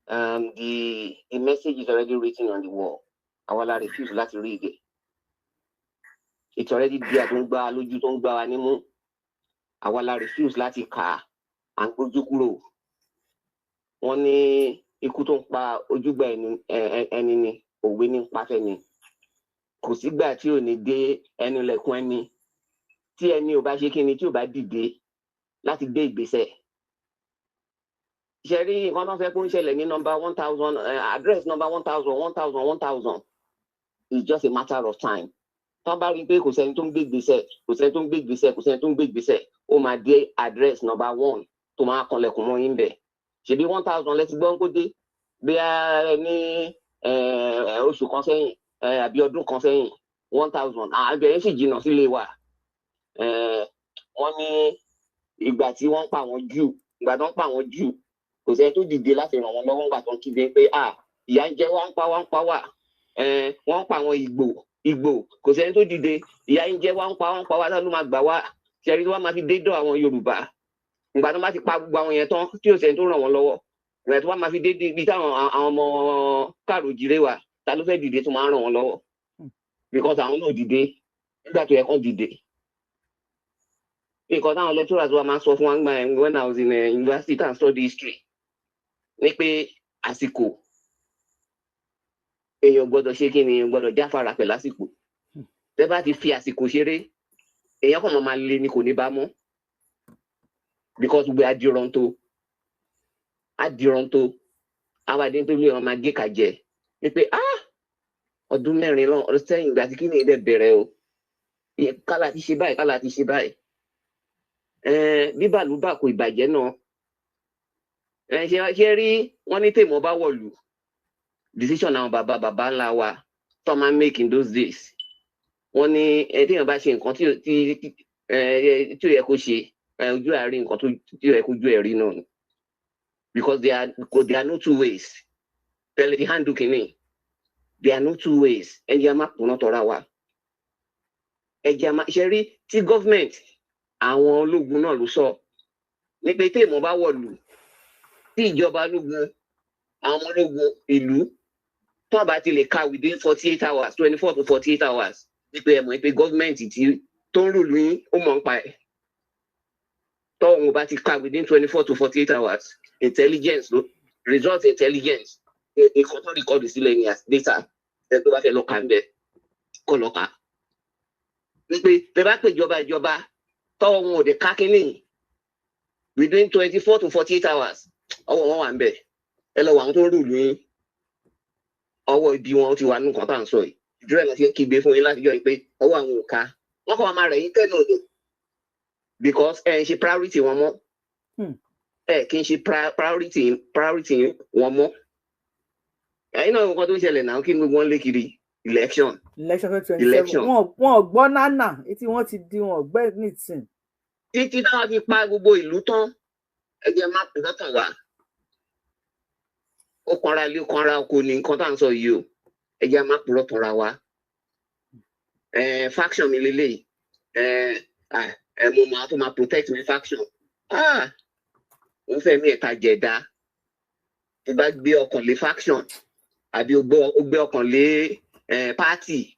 the message is already written on the wall. Àwa la refuse láti read it. It's already there, tó ń gbá lójú, tó ń gbá wa nímú. Àwa la refuse láti kà á, à ń gbójú kúrò. Wọ́n ní ikú tó ń pa ojúgbà ẹni ni òwe ní pa fẹ́ni. Kò sígbà tí ò ní dé ẹnu ilẹ̀kùn ẹni tí ẹni ò bá ṣe kíni, tí ò bá dìde láti gbé ìgbésẹ̀. Ṣe rí nǹkan tó ń fẹ́ kó ń ṣẹlẹ̀ ní number 1,000, address number 1,000, 1,000, 1,000 is just a matter of time. Tọ́ bá rí i pé kò sẹ́ni tó ń gbé ìgbésẹ̀, kò sẹ́ni tó ń gbé ìgbésẹ̀, kò sẹ́ni tó ń gbé ìgbésẹ̀, ó máa dé address number one tó máa kanlẹ̀kùn mọ́ yín bẹ̀. Ṣebí 1,000 lẹ́tí gbọ́n kó dé bí a ní oṣù kan sẹ́yìn àbí ọdún kan sẹ́yìn, 1,000 àbẹ̀ yẹn sì jìnnà sílé wa. Wọ́n ní ìgbà tí wọ́n ń pa àwọn Júù, ìgbà tó ń pa àwọn Júù, kò sẹ́ni tó dìde láti ràn wọ́n lọ́wọ́. Ńgbà tó ń kígbe pé ah, ìyà ń jẹ wá, ń pa wá, ń pa wá, wọ́n ń pa àwọn Ìgbò, Ìgbò, kò sẹ́ni tó dìde. Ìyà ń jẹ wá, ń pa wá, ń pa wá, tá ló máa gbà wá? Ṣẹ́rí tí wọ́n máa fi dé dọ̀ àwọn Yorùbá, ìgbà tó bá ti pa gbogbo àwọn yẹn tán, tí ò sẹ́ni tó ràn wọ́n lọ́wọ́. Ìgbà tó bá máa fi dé ibi táwọn àwọn ọmọ káàró jíire wà, ta ló fẹ́ dìde tó máa ràn wọ́n lọ́wọ́? Because àwọn náà dìde nígbà tó yẹ kán dìde. Nǹkan táwọn lecturers wa máa ń sọ fún wa nígbà yẹn, when I was in university and study history, ní pé àsìkò, èèyàn gbọ́dọ̀ ṣe kí ni, èèyàn gbọ́dọ̀ jáfara pẹ̀lú àsìkò. Tẹ́ bá ti fi àsìkò ṣeré, èèyàn kàn máa lé ni, kò ní bá mọ́, because gbogbo adìrọ̀ǹtò adìrọ̀ǹtò àwọn àdéhùn tó lé wọn máa gé kàjẹ wípé, ah, ọdún 4 lọ ọdún sẹ́yìn, ìgbà tí kí ni ilẹ̀ bẹ̀rẹ̀ o, kálá ti ṣe báyìí, kálá ti ṣe báyìí. Bíbàlúbà kò ìbàjẹ́ náà. Ṣe rí wọ́n ní tèmọ́ bá wọ̀lú, decision àwọn bàbá bàbá ńlá wa tó máa ń make in those days, wọ́n ní ẹ téèyàn bá ṣe nǹkan tí ó yẹ kó ṣe, ojú àárín nǹkan tí ó yẹ kó ju ẹ̀rí náà ni, because there are no two ways tẹ́lẹ̀ fi handle kìíní. There are no two ways. Ẹ jẹ́ a má kùnà tọ́ra wa. Ẹ jẹ́ a má ṣe rí tí government, àwọn ológun náà ló sọ ní pé téèmọ̀ bá wọ̀lú, tí ìjọba ológun, àwọn ọmọ ológun ìlú tó bá ti lè ka within 48 hours, 24 to 48 hours, wípé ẹ mọ̀ pé government tí tó ń rule yín, ó mọ̀ ń pa ẹ̀, tọ́wọ́n ò bá ti ka within 24 to 48 hours, intelligence ló result, intelligence nǹkan tó record sílẹ̀ ní as data, ẹ tó bá fẹ́ lọ kà ń bẹ̀ kọ́ lọ kà, wípé tẹ bá pè ìjọba, ìjọba tọ́wọ́ wọn ò dé ká kínní within 24 to 48 hours, ọwọ́ wọn wà ń bẹ̀. Ẹ lọ wọ àwọn tó ń rule yín, ọwọ́ ibi wọn ti wà nínú nǹkan tá à ń sọ yìí. Ìdúró ẹ̀ náà ṣe ń kígbe fún yín láti jọ yìí pé ọwọ́ àwọn ò ká. Wọ́n kọ́ máa rẹ̀ yín tẹ́lẹ̀ òde because ẹ ń ṣe priority wọn mọ́. Ẹ kì í ṣe priority wọn mọ́. Ẹ̀yin náà, nǹkan tó ń ṣẹlẹ̀ náà, kí ni gbogbo wọn lé kiri? Election. Election 2027. Election. Wọn ò gbọ́ nánà, etí wọn ti di, wọn ò gbẹ́ nìtìn. Títí táwọn fi pa gbogbo ìlú tán, ẹ jẹ́ má pè lọ́tàn wá. Ó kanra ilé, ó kanra oko ní nǹkan tá à ń sọ yìí o. Ẹ jẹ́ má purọ́ tanra wa. Faction mi lélẹ́yìí, mo máa tó máa protect mi faction. Ah, òun fẹ́ mi ẹ̀ta jẹ̀dá. Tó bá gbé ọkàn lé faction, àbí o gbé ọkàn lé party,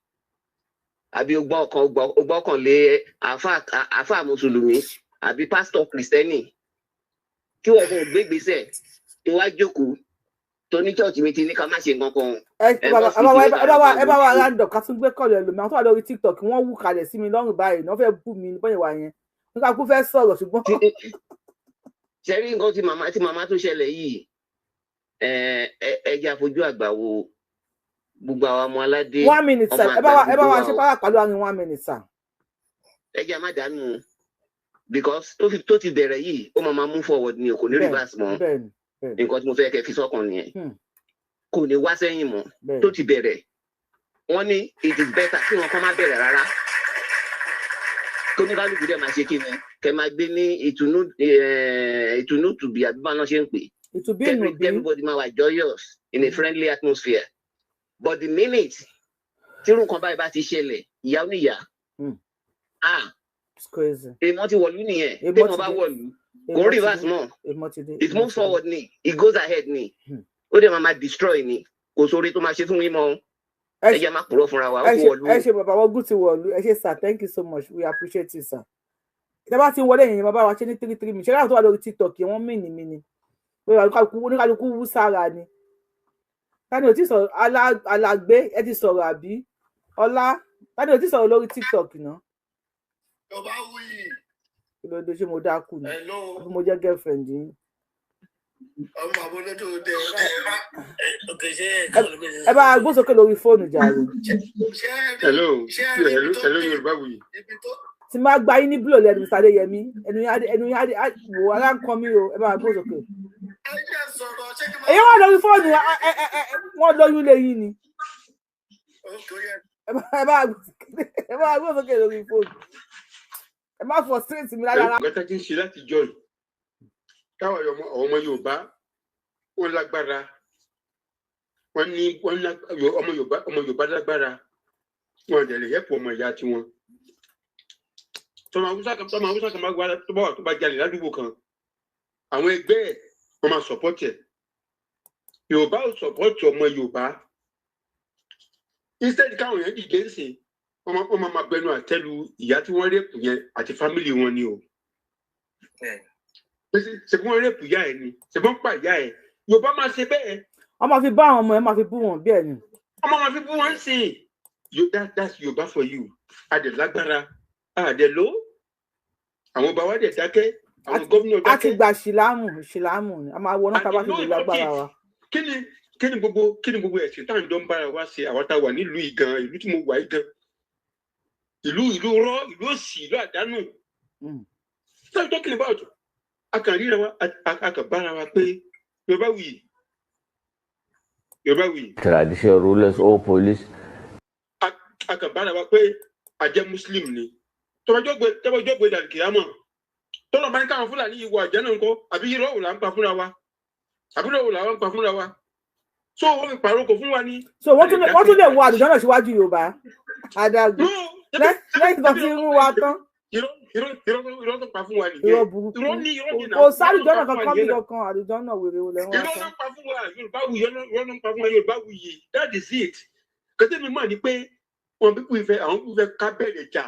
àbí o gbọ́ ọkàn lé àáfà mùsùlùmí àbí pásítọ̀ kìrìsìtẹ́nì, kí wọ́n fún gbé gbèsè tó wá jókòó tó ní church mi ti ní ká má ṣe nǹkan kan. Ẹ bá wa, ẹ bá wa, ẹ bá wa round up, ká tún gbé call ẹlòmíràn tó wà lórí TikTok. Wọ́n wú kalẹ̀ sí mi lọ́rùn báyìí, wọ́n fẹ́ bú mi bóyá wà yẹn nígbà kó fẹ́ sọ̀rọ̀, ṣùgbọ́n. Ṣe rí nǹkan tí màmá tó ṣẹlẹ̀ yìí, ẹ jẹ́ àfojú àgbà wo gbogbo àwọn ọmọ aládé. One minute, sir. Ẹ bá wa ṣe pàrọ̀ pàlú àárín one minute, sir. Ẹ jẹ́ má dànù, because tó ti bẹ̀rẹ̀ yìí, ó máa move forward ni o, kò ní reverse mọ́. Nǹkan tí mo fẹ́ kẹ́ fi sọ́kàn nìyẹn. Kò ní wá sẹ́yìn mọ́. Tó ti bẹ̀rẹ̀, wọ́n ní it is better kí wọn kọ́ má bẹ̀rẹ̀ rárá, tó ní kálukú dẹ̀ máa ṣe kí ni kẹ́ máa gbé ní ìtùnú, ìtùnú tùbí, àbí báwọn náà ṣe ń pè. Ìtùbí ìnùbí. Everybody máa wà joyous in a friendly atmosphere. But the minute tírú nǹkan báyìí bá ti ṣẹlẹ̀, ìyá oníyà, ah. It's crazy. Èèmọ̀ ti wọ̀lú nìyẹn. Téèmọ̀ bá wọ̀lú, kò ń reverse mọ́. It moves forward ni, it goes ahead ni, ó dẹ̀ máa destroy ni. Kò sóore tó máa ṣe fún yín mọ́. Ẹ jẹ́ máa purọ́ fúnra wa, ó ti wọ̀lú. Ẹ ṣe, bàbá wọ́gùn ti wọ̀lú. Ẹ ṣe, sir. Thank you so much, we appreciate you, sir. Tẹ bá ti ń wọlé yẹn, bàbá wa ṣe ní three three mi ṣe láti tó wà lórí TikTok yẹn, wọ́n mì ní mi ni pé oníkálukú wú sára ni. Tani ò tí sọ̀rọ̀? Alàgbé, ẹ ti sọ̀rọ̀ àbí? Ọlá, tani ò tí sọ̀rọ̀ lórí TikTok náà? Yorùbá wuyì. Kí ló dé? Ṣé mo dákú ni àbí mo jẹ́ girlfriend yín? Ọmọ àbójútó dé. Ẹ bá gbósókè lórí fóònù jàre. Hello, hello, hello, Yorùbá wuyì. Tí máa gba yín ní búlò lẹ́nu, Mr. Adéyẹmí, ẹnu yín wò, ara ń kan mí o. Ẹ bá gbósókè. Èyí wà lórí fóònù, wọ́n lóyún lẹ́yìn ni. Ẹ bá gbósókè lórí fóònù, ẹ má frustrate mi rárá. Nǹkan tá ti ń ṣe láti jọ yìí, káwọn ọmọ Yorùbá wọn lágbára, wọn ní wọn ọmọ Yorùbá, ọmọ Yorùbá lágbára, wọn dẹ̀ lè yẹpọ̀ ọmọ ìyá tiwọn. Tọmọ Haúsá kan bá wà, tó bá jalè ládùúgbò kan, àwọn ẹgbẹ́ ẹ̀ wọ́n máa support ẹ̀. Yorùbá ò support ọmọ Yorùbá. Instead káwọn èèyàn dìde ń sìn, wọ́n máa bẹnu àtẹ́lu ìyá tí wọ́n rape yẹn àti family wọn ni o. Ṣe bí wọ́n rape ìyá ẹ̀ ni, ṣe bí wọ́n pa ìyá ẹ̀? Yorùbá máa ṣe bẹ́ẹ̀. Wọ́n máa fi bá àwọn ọmọ ẹ̀, máa fi bú wọn bí ẹ̀ ni. Ọmọ máa fi bú wọn sí i. That's Yorùbá for you. Adẹ lágbára, adẹ ló, àwọn ọba wa dẹ̀ dákẹ́, àwọn gómìnà A ti dákẹ́. Gba ṣìlámù, ṣìlámù ni a máa wọ náà tá a bá fi lè lágbára wa. Kí ni gbogbo ẹ̀sìn tá à ń jọ ń bára wa ṣe, àwọn tá a wà nílùú yìí gan, ìlú tí mo wà yìí gan, ìlú rọ, ìlú òsì, ìlú àdánù? So I'm talking about, a kàn ríra wa, a kàn bára wa pé Yorùbá wuyì, Yorùbá wuyì. Traditional rulers or police. A kàn bára wa pé a jẹ́ Muslim ni. Tọ́bajọ́ gbé dàlùkìyàmọ̀, tọ́lọ̀ bá ní káwọn Fúlàní yìí wọ àjẹ́ náà ńkọ́? Àbí irọ́ wò là ń pa fúnra wa? Àbí irọ́ wò là ń pa fúnra wa? So wọ́n fi pàrokò fún wa ní. So wọ́n tún lè wọ àlùjọ náà síwájú Yorùbá adágún lẹ́yìn tó ti rú wa tán. Irọ́, irọ́, irọ́, irọ́ tó pa fún wa nìyẹn. Irọ́ burúkú. Irọ́ ní, irọ́ ní. Kò sálùjọ náà kankan bí kankan. Àlùjọ náà wèrè olè wọn. Irọ́ ló ń pa fún wa, Yorùbá wuyì. Irọ́ ló ń pa fún wa, Yorùbá wuyì. That is it. Kẹtẹ́ mi mọ̀ ni pé wọn bí ìfẹ́, àwọn ìfẹ́ ká bẹ̀rẹ̀ jà.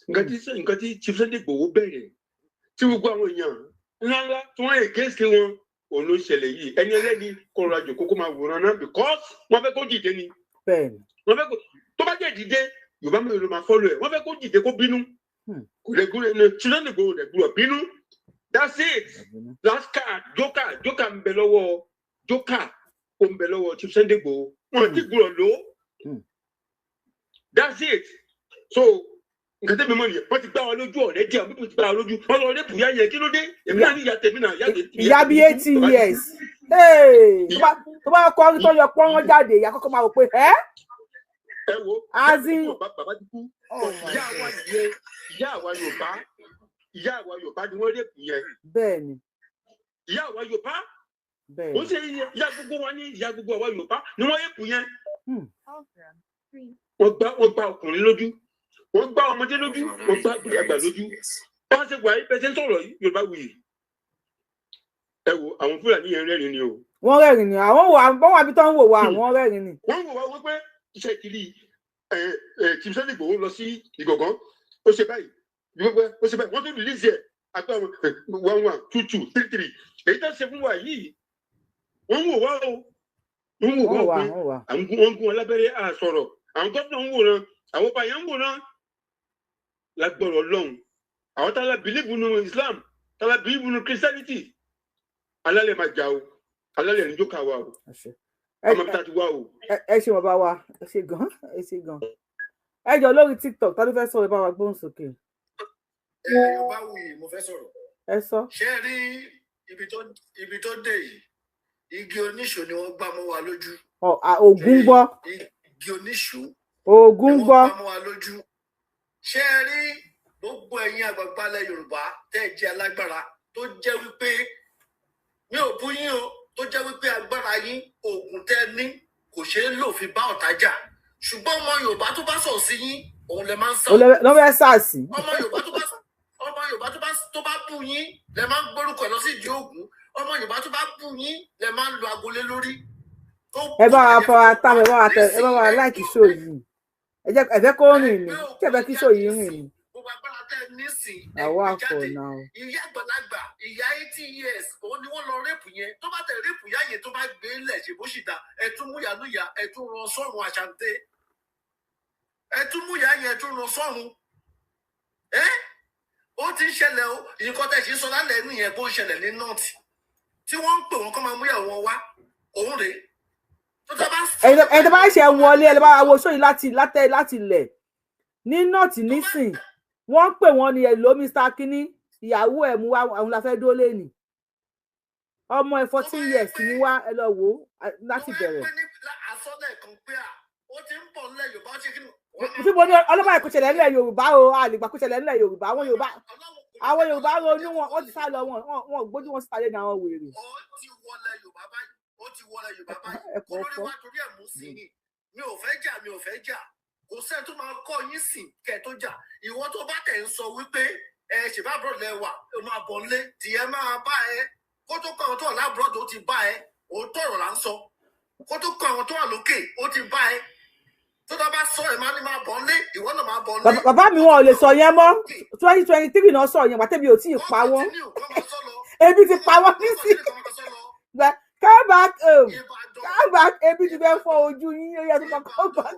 Nǹkan tí Chief Sunday Igboho bẹ̀rẹ̀, tí gbogbo àwọn èèyàn ńláńlá tí wọ́n against wọn, òun ló ń ṣẹlẹ̀ yìí. Ẹni ẹlẹ́ni kó rọra jòkó, kó máa wòran náà, because wọ́n fẹ́ kó dìde ni. Wọ́n fẹ́ kó, tó bá jẹ́ dìde, Yorùbá mélòó ló máa follow ẹ̀? Wọ́n fẹ́ kó dìde, kó bínú. Kò lè gúnlẹ̀ ní Chief Sunday Igboho rẹ̀ gbúdọ̀ bínú. That's it. Last card, joker, joker ń bẹ lọ́wọ́, joker ó ń bẹ lọ́wọ́ Chief Sunday Igboho. Wọn ti gbúdọ̀ lò ó. That's it. So nǹkan tẹ́mi mọ̀ nìyẹn. Wọ́n ti gbá wa lójú ọ̀rẹ́ díẹ̀, bí wọ́n ti gbá wa lójú, wọ́n lọ rape ìyá yẹn. Kí ló dé? Èmi náà ní ìyá tèmi náà, ìyá tèmi. Ìyá bíi 80 years, tó bá kọ́ tó yọ pọ́nrán jáde, ìyá kọ́kọ́ máa wò pé ẹ́. Ẹ wo. Azin. Bàbá ti kú. Ìyá wa nìyẹn, ìyá àwa Yorùbá, ìyá àwa Yorùbá ni wọ́n rape yẹn. Ìyá àwa Yorùbá. Ó ṣe ìyá gbogbo wa ní, ìyá gbogbo àwa Yorùbá ni wọ́n rape yẹn. Wọ́n gbá ọkùnrin lójú, wọ́n gbá ọmọdé lójú, wọ́n gbá àgbà lójú. Wọ́n ṣe wà bẹ́ẹ̀ ṣe ń sọ̀rọ̀ yìí, Yorùbá wuyì. Ẹ wo àwọn Fúlàní yẹn rẹ́rìn ni o. Wọ́n rẹ́rìn ni. Àwọn wò, wọ́n wà bí tó ń wò wá, àwọn rẹ́rìn ni. Wọ́n wò wá wípé iṣẹ́ ìkiri ẹ ẹ Chief Sunday Igboho lọ sí Ìgàngán, ó ṣe báyìí wípé ó ṣe báyìí, wọ́n tún release ẹ̀ àgbà one one two two three three. Èyí tó ṣe fún wa yìí, wọ́n ń wò wá o, wọ́n ń wò wá o pé wọ́n ń gún wọn lábẹ́rẹ́ àsọ̀rọ̀. Àwọn gómìnà ń wòran, àwọn ọba yẹn ń wòran. Lágbọ̀rọ̀ lọ́hùn, àwọn tá a la believe nínú Islam, tá a la believe nínú Christianity, alálẹ̀ máa jà o, alálẹ̀ ní jókà wa o, ọmọ bí ta ti wá o. Ẹ ṣe bàbá wa, ẹ ṣe gan, ẹ ṣe gan. Ẹ jọ, lórí TikTok, ta ló fẹ́ sọ̀rọ̀? Bá wa gbóhùn sókè. Ẹ Yorùbá wuyì, mo fẹ́ sọ̀rọ̀. Ẹ sọ. Ṣé ẹ rí ibi tó dé yìí, igi oníṣò ni wọ́n gbá mọ́ wa lójú. Ọ Ògún gbọ́. Igi oníṣò. Ògún gbọ́. Ni wọ́n gbá mọ́ wa lójú. Ṣé ẹ rí gbogbo ẹ̀yin àgbààgbà ilẹ̀ Yorùbá tẹ́ ẹ jẹ́ alágbára, tó jẹ́ wípé mi ò bú yín o, tó jẹ́ wípé agbára yín, oògùn tẹ́ ẹ ní kò ṣeé lò fi bá ọ̀tá jà, ṣùgbọ́n ọmọ Yorùbá tó bá sọ̀ sí yín, òun lẹ máa ń sọ. Ló fẹ́ sàásì. Ọmọ Yorùbá tó bá bú yín, lẹ máa ń gbórúkọ ẹ lọ sí ìdí ògùn. Ọmọ Yorùbá tó bá bú yín, lẹ máa ń lo agolé lórí. Ẹ bá wa fọra táwọn, ẹ bá wa tẹ, ẹ bá wa like show yìí. Ẹ jẹ́ ẹ fẹ́ kó rìn ní, ṣé ẹ fẹ́ kí show yìí rìn ní. Gbogbo agbára tẹ́ ẹ ní sí. Àwa àfọ̀ náà. Ìyá àgbàlagbà, ìyá 80 years, òun ni wọ́n lọ rape yẹn. Tó bá tẹ̀ rape ìyá yẹn, tó bá gbé lẹ̀ ṣe bó sì dá, ẹ tún mú ìyá núyà, ẹ tún rán sọ́run àṣàǹtẹ̀, ẹ tún mú ìyá yẹn, ẹ tún rán sọ́run. Ẹ ó ti ń ṣẹlẹ̀ o. Nǹkan tẹ̀ sí sọ lálẹ́ nìyẹn kó ń ṣẹlẹ̀ ní North, tí wọ́n ń pè wọ́n kọ́ máa mú ìyàwó wọn wá, òun rèé tó tọ́ bá. Ẹni tó bá ṣe wọlé, ẹ lè bá wa wo show yìí láti látẹ láti ilẹ̀ ní North nísìn. Wọ́n ń pè wọ́n ní ẹ ló Mr Kínní, ìyàwó ẹ̀ mú wá, àwọn la fẹ́ dó lẹ́nì, ọmọ ẹ̀ 14 years ní wá. Ẹ lọ wò ó láti bẹ̀rẹ̀. Àsọlẹ̀ kan pé à ó ti ń bọ̀ nílẹ̀ Yorùbá, ó ṣe kí ni. Síbo ní ọlọ́pàá kò ṣẹlẹ̀ nílẹ̀ Yorùbá o, a lè gbà kó ṣẹlẹ̀ nílẹ̀ Yorùbá. Àwọn Yorùbá ronú wọn, wọ́n ti sá lọ, wọn gbójú wọn síta lẹ́nu àwọn wèrè. Ó ti wọlé Yorùbá báyìí, ó ti wọlé Yorùbá báyìí. Ẹ kò olórí fọ́. Wa torí ẹ̀ mú sí ni mi ò fẹ́ jà, mi ò fẹ́ jà. Kò sẹ́ni tó máa kọ́ yín sìn kẹ́ ẹ tó jà. Ìwọ tó bá tẹ̀ ń sọ wípé ẹ ṣèbá abroad lẹ wà, ẹ máa bọ̀ nílé tìyẹ máa bá ẹ kó tó kọ́ ọ tó wà l'abroad, ó ti bá ẹ. Òótọ́ ọ̀rọ̀ là ń sọ. Kó tó kọ àwọn tó wà lókè, ó ti bá ẹ. Tó dá bá sọ ẹ máa ní máa bọ̀ ńlé, ìwọ náà máa bọ̀ ńlé. Bàbá mi, wọn ò lè sọ yẹn mọ́. 2023 náà sọ yẹn, wàtẹ́bi ò tí ì pa wọ́n, ebi ti pa wọ́n nísìnyí. Come back home, come back. Ebi ti fẹ́ fọ́ ojú yín, ó yẹ tó máa come back.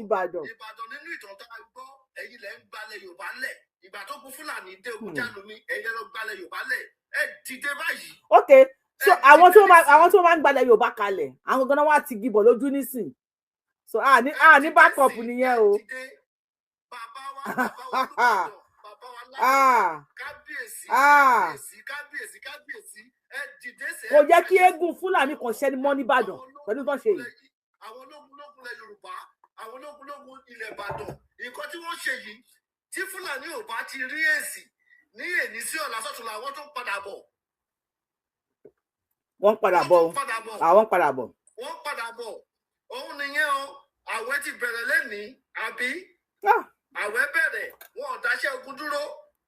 Ìbàdàn. Ìbàdàn, nínú ìtàn tá a gbọ́, ẹ̀yin lẹ ń gbalẹ̀ Yorùbá lẹ̀. Ìgbà tó kún Fúlàní dé ogun jálumi, ẹ̀yin lẹ lọ gbalẹ̀ Yorùbá lẹ̀. Ẹ dìde báyìí. Ok, so àwọn tí wọ́n máa ń gbalẹ̀ Yorùbá kalẹ̀, àwọn ganan wá ti gibọ̀ lójú nísìn, so a ní backup nìyẹn o. Ah. Ah. Kábíyèsí, kábíyèsí, ẹ dìde sẹ́. Kò jẹ́ kí eégún Fúlàní kan ṣẹ́ni mọ́ nìbàdàn pẹ̀lú tó ń ṣe yìí. Àwọn ológun lógun ilẹ̀ Yorùbá, àwọn ológun lógun ilẹ̀ Ìbàdàn, nǹkan tí wọ́n ṣe yìí, tí Fúlàní ò bá ti rí èsì ní èní sí ọ̀la sọ́tún, làwọn tó ń padà bọ̀. Wọ́n ń padà bọ̀ o, àwọn ń padà bọ̀. Wọ́n padà bọ̀, òun nìyẹn o. Àwẹ̀ ti bẹ̀rẹ̀ lẹ́nìí, àbí? Àwẹ̀ bẹ̀rẹ̀, wọn ò dáṣẹ́ ogun dúró,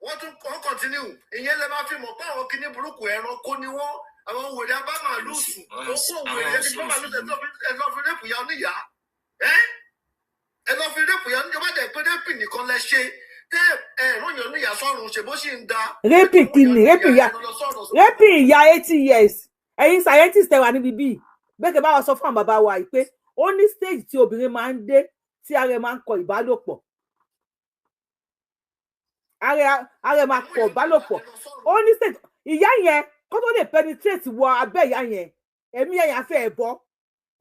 wọ́n tún wọ́n continue. Ìyẹn lè máa fi mọ̀ pé àwọn kinní burúkú, ẹranko ni wọ́n. Àwọn wèrè abámàlúù sùn, ó kó wèrè ẹni bá màlúù, ẹ lọ fi rape ya oníyàá, ẹ lọ fi rape ya oníyàá. Bá dẹ̀ pé rape nìkan lẹ ṣe tẹ́ ẹ ròyìn oníyàá sọ́run ṣe bó sì ń da. Rape kìíní, rape ìyá 80 years. Ẹ̀yin scientist ẹ wà níbi bíi bẹ́ẹ̀ kẹ́ bá wa sọ fún àwọn bàbá wa yìí pé ó ní stage tí obìnrin máa ń dé tí ara ẹ̀ máa ń kọ ìbálòpọ̀, ara ẹ̀ máa kọ ìbálòpọ̀. Ó ní stage ìyá yẹn kó tó lè penetrate wọ abẹ́ ìyá yẹn, ẹ̀mí ẹ̀yà fẹ́ ẹ̀ bọ́.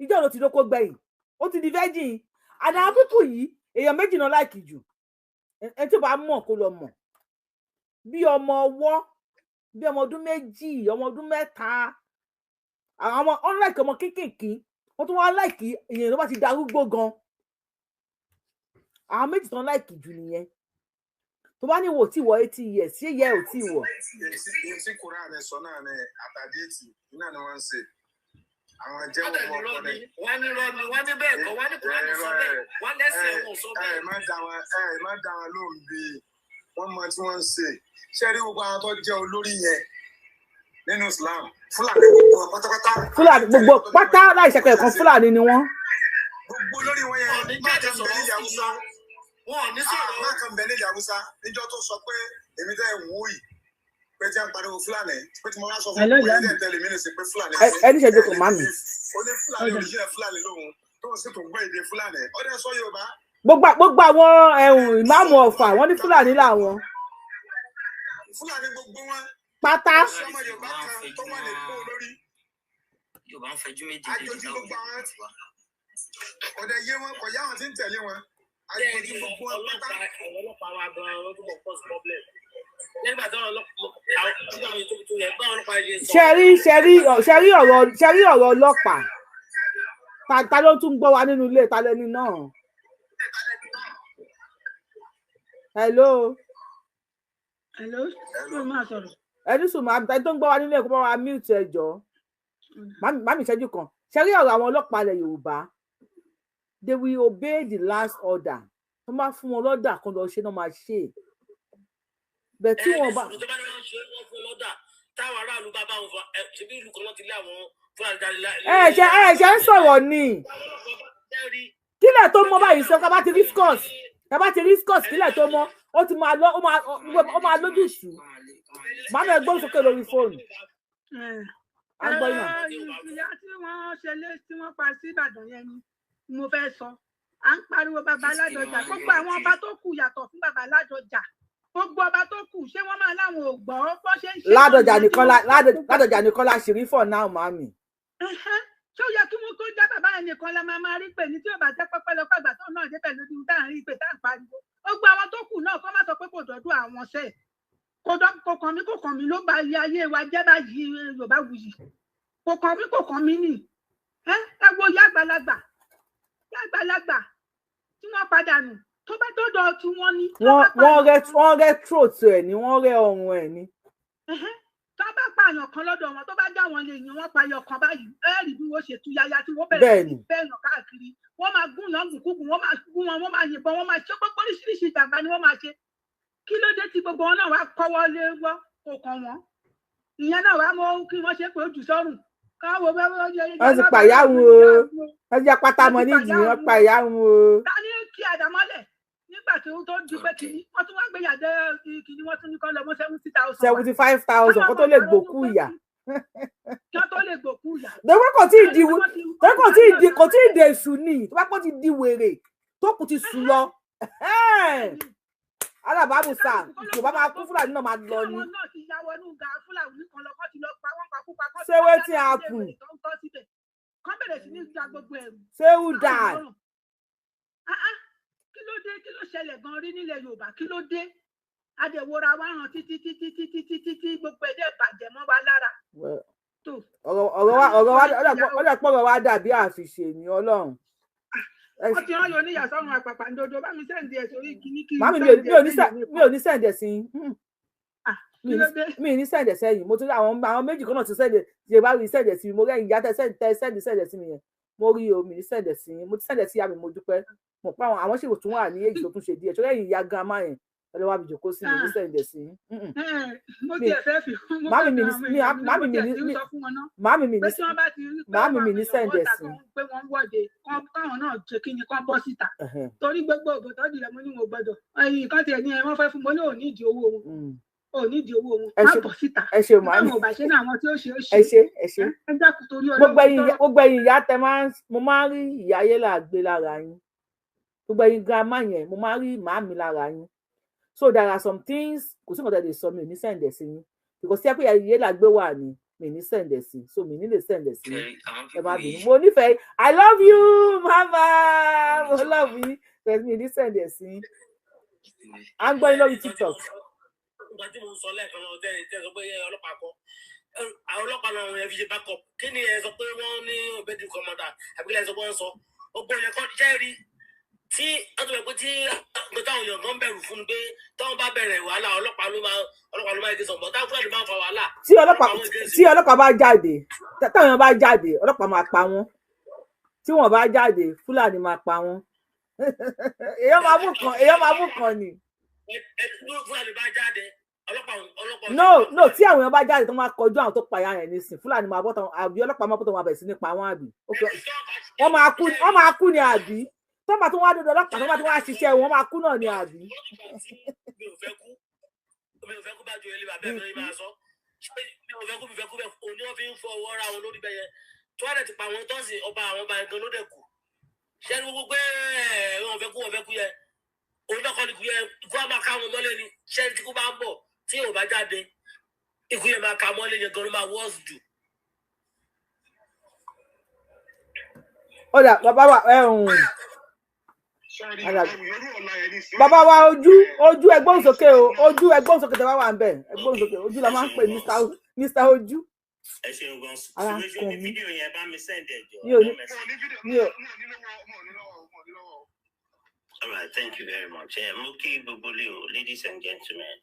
Ìjọ ló ti dóko gbẹ̀yìn, ó ti di virgin. Àdàwọn pípù yìí, èèyàn méjì náà like jù. Ẹni tí ó bá mọ̀ kó lọ mọ̀, bí ọmọ ọwọ́, bí ọmọ ọdún 2, ọmọ ọdún 3. Àwọn ọmọ unlike ọmọ kéékèèké, wọ́n tún wá like èèyàn tó bá ti darúgbó gan. Àwọn méjì tán like jù nìyẹn. Tó bá ní wò tí wọ 80 years, ṣé yẹ ò tí wọ. Èsì Kúránì sọ náà ni àtàdéètì náà ni wọ́n ń ṣe. Àwọn jẹ́wọ́ Wọ́n dẹ̀ ọmọ nírọ́ ni ọkùnrin. wọ́n nírọ́ ni wọ́n ní bẹ́ẹ̀ kọ́, wọ́n ní Kúránì sọ bẹ́ẹ̀, wọ́n lẹ́sẹ̀ wọn ò sọ Ẹ bẹ́ẹ̀. má dá wọn, ẹ má dá wọn lóhùn, bí wọ́n mọ tí wọ́n ń ṣe. Ṣé rí gbogbo àwọn tó jẹ́ olórí yẹn nínú Islam, Fúlàní gbogbo wọn pátápátá. Fúlàní gbogbo pátá, láì ṣẹpẹ kan, Fúlàní ni wọ́n. Gbogbo olórí wọn yẹn, má kan bẹ nílẹ̀ Haúsá. Wọn ò ní sọ̀rọ̀. Má kan bẹ nílẹ̀ Haúsá níjọ́ tó sọ pé èmi tẹ́ ń wú yìí pé tí a ń pariwo Fúlàní, pé tí mo wá sọ fún Hello, pé ìyá mi. ilé ìtẹ́lẹ̀ mi lè ṣe pé Fúlàní. Ẹ ní ìṣẹ́jú kan, màmí. Ó ní Fúlàní òrìṣẹ́ Fúlàní lòun tó ń sì tún gbọ́ èdè Fúlàní. Ó dẹ̀ sọ Yorùbá. Gbogbo àwọn ẹ̀hún ìmáàmù Ọ̀fà, wọ́n ní Fúlàní làwọn. Fúlàní gbogbo wọn. Pátá. Kò sí ọmọ Yorùbá kan tó wà ní kó lórí. Yorùbá ń fẹjú méjèèjì Àjòjì láwùjọ gbogbo àwọn tiwa. Ọ̀dẹ̀ yé wọn, kò yá àwọn tí ń tẹ̀lé wọn. Àjòjì gbogbo wọn pátá. Àwọn ọlọ́pàá wa gan-an ló túbọ̀ cause problem nígbà tí àwọn ọlọ́pàá àwọn tí àwọn ètò tó yẹ báwọn ọlọ́pàá ṣe sọ. Ṣe rí ọ̀rọ̀ ọlọ́pàá, ta ló tún gbọ́ wa nínú ilé? Ta lẹni náà? Hello. Hello, ṣé o máa sọ̀rọ̀? Ẹni sùn máa ẹni tó ń gbọ́ wa nínú ẹ̀kọ́ bá wa mute, ẹ jọ̀ọ́. Màmí, ìṣẹ́jú kan. Ṣe rí ọ̀rọ̀ àwọn ọlọ́pàá ilẹ̀ Yorùbá, they will obey the last order. Wọ́n máa fún wọn lọ́dà kan lọ ṣe náà, máa ṣe é bẹ́ẹ̀ tí wọ́n bá. Tó bá ní wọ́n ṣe, wọ́n fún lọ́dà táwọn aráàlú bá bá wọn fa ẹ ṣebí ìlú kan ló ti lé àwọn Fúlàní jáde Ẹ ṣe ń sọ̀rọ̀ ni, kílẹ̀ tó mọ́ báyìí sọ, ká bá ti rí scott, ká bá ti rí scott, kílẹ̀ tó mọ́, ó ti máa lọ, ó máa lójú ìṣú. Màmá, ẹ gbóhùn sókè lórí fóònù. À ń gbọ́ yàn. Ìyá tí wọ́n ṣe lé tí wọ́n pa sí Ìbàdàn yẹn ni mo fẹ́ sọ. À ń pariwo bàbá Ládọjà, gbogbo àwọn ọba tó kù yàtọ̀ fún bàbá Ládọjà, gbogbo ọba tó kù, ṣé wọ́n máa láwọn ò gbọ́ bó ṣe ń ṣe? Ládọjà nìkan la Ládọjà nìkan la ṣì rí for now, màmí. Ẹhẹ́n. Ṣé ó yẹ kí wọ́n tó já bàbá yẹn nìkan la máa máa rí pé ní tí ò bá jẹ́ pẹ́pẹ́ lọ́pọ̀ ìgbà tó náà débẹ̀ lójú tá à ń rí pé tá à ń pariwo, gbogbo àwọn tó kù náà kọ́ má sọ pé kò dọ́dún àwọn sẹ́ẹ̀, kò dọ́, kò kàn mí, kò kàn mí ló ba ilé ayé wa jẹ́ báyìí. Yorùbá wuyì, kò kàn mí, kò kàn mí nì. Ẹ ẹ wo ìyá àgbàlagbà, ìyá àgbàlagbà tí wọ́n padà nù, tó bá dọ́dọ̀ tí wọ́n ní tó wọ́n bá wọ́n rẹ́ throat ẹ̀ ní, wọ́n rẹ́ ọrùn ẹ̀ ní. Ẹhẹ́n. Tó bá pààyàn kan lọ́dọ̀ wọn, tó bá já wọn lè yàn, wọ́n pààyàn kan báyìí, ẹ rí bí wọ́n ṣe tú yáyá tí wọ́n bẹ̀rẹ̀ sí bẹ́ẹ̀yàn káàkiri. Wọ́n máa gún yàn gùnkúgùn, wọ́n máa gún wọn, wọ́n máa yìnbọn, wọ́n máa ṣe gbogbo oríṣiríṣi ìjàmbá ni wọ́n máa ṣe. Kí ló dé tí gbogbo wọn náà wá kọ́wọ́ lé wọ́? Kò kàn wọ́n. Ìyẹn náà wá mọ kí wọ́n ṣe pé ó jù sọ́rùn. Káwọn bá wọ́n jẹ́ Wọ́n ti pa ìyá òun o, wọ́n ti já pátá mọ́ nídìí, wọ́n pa ìyá òun o. Ta ni kí àdàmọ́lẹ̀ nígbà tí ó tó di pé kìíní wọ́n tún wá gbé yàdé kìíní, wọ́n tún ní kọ́ lọ mọ́ 70,000. 75,000 kó tó lè gbòkú ìyá. Kí wọ́n tó lè gbòkú ìyá. Dèwé kò tí ì di, dèwé kò tí ì di, kò tí ì di èṣù ni. Tó bá pọ̀ ti di wèrè tó kù ti sùn lọ. Alábàámusa Yorùbá máa kú, Fúlàní náà máa lọ ni. Àwọn náà ti ya wọnú ga Fúlàní kan lọ, kọ́ ti lọ pa wọ́n pakúpa, kọ́ ti Ṣé wá wetin dáná sílé happen? wèrè tó ń tọ́ síbẹ̀. Kọ́ bẹ̀rẹ̀ sí ní gba gbogbo ẹ̀rù. Ṣé who die? Ah, ah, kí ló dé? Kí ló ṣẹlẹ̀ gan rí nílẹ̀ Yorùbá? Kí ló dé? Adẹ̀wòra wa ràn títí títí títí títí, gbogbo ẹ̀dẹ̀ bàjẹ́ mọ́ wa lára. Tó Ọ̀rọ̀ wa ọ̀dà pọ̀, ọ̀rọ̀ wa dàbí àfiṣe ní Ọlọ́run. Wọ́n ti rán yóò níyà sọ́run àpàpàǹdodo. Bá mi send ẹ̀ sórí kíní kí n Màmí mi send mi ò ẹ̀ ní sẹ́yìn mi. Mi ò ní send ẹ̀ sí yín. Kí ló dé? Mi ì ní send ẹ̀ sẹ́yìn. Mo ti rí àwọn méjì kan náà ti send ẹ̀ ṣe bá rí send ẹ̀ sí mi. Mo rí ẹ̀yìn ìyá tẹ send, tẹ send ẹ̀ sí mi yẹn. Mo rí o, mi ní send ẹ̀ sí yín. Mo ti send ẹ̀ sí ìyá mi, mo dúpẹ́. Mo pa àwọn sì tún wà ní èyí tó tún ṣe díẹ̀. Ṣọlá ẹ̀yìn ìyá grandma yẹn, ẹ lọ wá bí jòkó sí, mi ní send ẹ̀ sí yín. Mo tiẹ̀ fẹ́ fi mo Màmí fẹ́ mi fi ní àwọn mi èèyàn mi màmí mo mi tiẹ̀ ní ti ń sọ fún wọn náà màmí mi pé ní tí wọ́n bá ti rí pé màmí àwọn mi ní èèyàn send ẹ̀ bọ́ta sí. kan pé wọ́n ń wọ́de, káwọn náà ṣe kí ni, kán bọ́ síta, torí gbogbo ògùn tó dìrẹ̀ mo ní wọn ò gbọ́dọ̀ ẹ̀yìn kan tiẹ̀ ní ẹ wọ́n fẹ́ fún mo ní ò nídìí owó wọn, ò nídìí owó wọn, Ẹ má ṣe bọ̀ síta. Ẹ ṣe màmí. Táwọn ò bá ṣe ní àwọn tí ó ṣe ó ṣe. Ẹ ṣe, ẹ ṣe. Ẹ dákun torí Gbogbo Ọlọ́run ẹ̀yin tọrọ. Gbogbo ẹ̀yin ìyá tẹ máa ń, mo máa ń rí ìyá ayé là gbé lára yín. Gbogbo ẹ̀yin grandma yẹn, mo máa ń rí màámi lára yín. So there are some things, kò sí nǹkan tẹ́ lè sọ, mi ò ní send ẹ̀ sí yín, because tí ẹ pé ìyá ayé là gbé wà ní mi ní send ẹ̀ sí, so mi ní lè send ẹ̀ sí yín. Ẹ má bínú, mo nífẹ̀ẹ́, I love you mama, mo love you, but mi ní send ẹ̀ sí yín. À ń gbọ́ yín lórí TikTok. Nǹkan tí mo ń sọ lẹ́ẹ̀kan náà tẹ́ sọ pé ọlọ́pàá kọ́, àwọn ọlọ́pàá náà yẹn fi ṣe backup. Kí ni ẹ sọ pé wọ́n ní obedi commander àbí kí lẹ sọ pé wọ́n sọ gbogbo yẹn kọ́ jẹ́ rí tí wọ́n ti mọ̀ pé tí nǹkan táwọn èèyàn gan bẹ̀rù fún ni pé táwọn bá bẹ̀rẹ̀ wàhálà, ọlọ́pàá ló máa gé sọ̀bọ̀ táwọn Fúlàní máa ń fa wàhálà. Tí ọlọ́pàá bá jáde, táwọn èèyàn bá jáde, ọlọ́pàá máa pa wọ́n. Tí wọ́n bá jáde, Fúlàní máa pa wọ́n. Èèyàn máa mú kan, èèyàn máa mú kan ni. Fúlàní bá jáde, ọlọ́pàá. No, tí àwọn èèyàn bá jáde tó máa kọjú àwọn tó pa ìyá yẹn nísìn, Fúlàní máa bọ́ tán àbí ọlọ́pàá máa bọ́ tán, máa bẹ̀rẹ̀ sí ní pa wọ́n àbí? Ok, wọ́n máa kú, wọ́n máa kú ni àbí? Tó bá tún wá dọdọ ọlọ́pàá, tó bá tún wá ṣiṣẹ́ wọn, máa kú náà ni àbí? Mi ò fẹ́ kú, mi ò fẹ́ kú bá ju ilé bàbá mi máa sọ ṣé mi ò fẹ́ kú, mi fẹ́ kú bẹ́ẹ̀. Òun ni wọ́n fi ń fọ ọwọ́ ra wọn lórí bẹ́yẹn tí wọ́n dẹ̀ ti pa àwọn tọ́sí ọba, àwọn ọba gan ló dẹ̀ kù. Ṣé ẹni gbogbo pé ẹ wọn fẹ́ kú, wọn fẹ́ kú yẹ, òun náà kọ́ ni kú yẹ, ikú á máa ká wọn mọ́lẹ̀ ni. Ṣé ẹni tí kú bá ń bọ̀ tí yóò bá jáde, ikú yẹn máa ká mọ́lẹ̀ yẹn gan ló máa wọ́ọ̀sì jù. Ó dà, bàbá wa ẹ̀hún. Bàbá wa ojú, ojú, ẹgbọ́n sókè o, ojú, ẹgbọ́n sókè tẹ bá wà ń bẹ̀, ẹgbọ́n sókè. Ojú la máa ń pè Mr Ojú. Ẹ ṣeun gan. Ara ń Ṣùgbọ́n kàn ní mí. fídíò yẹn, bá mi send ẹ jọ. Mi ò ní mi ò. All right, thank you very much. Mo kí gbogbo ilé o, ladies and gentlemen.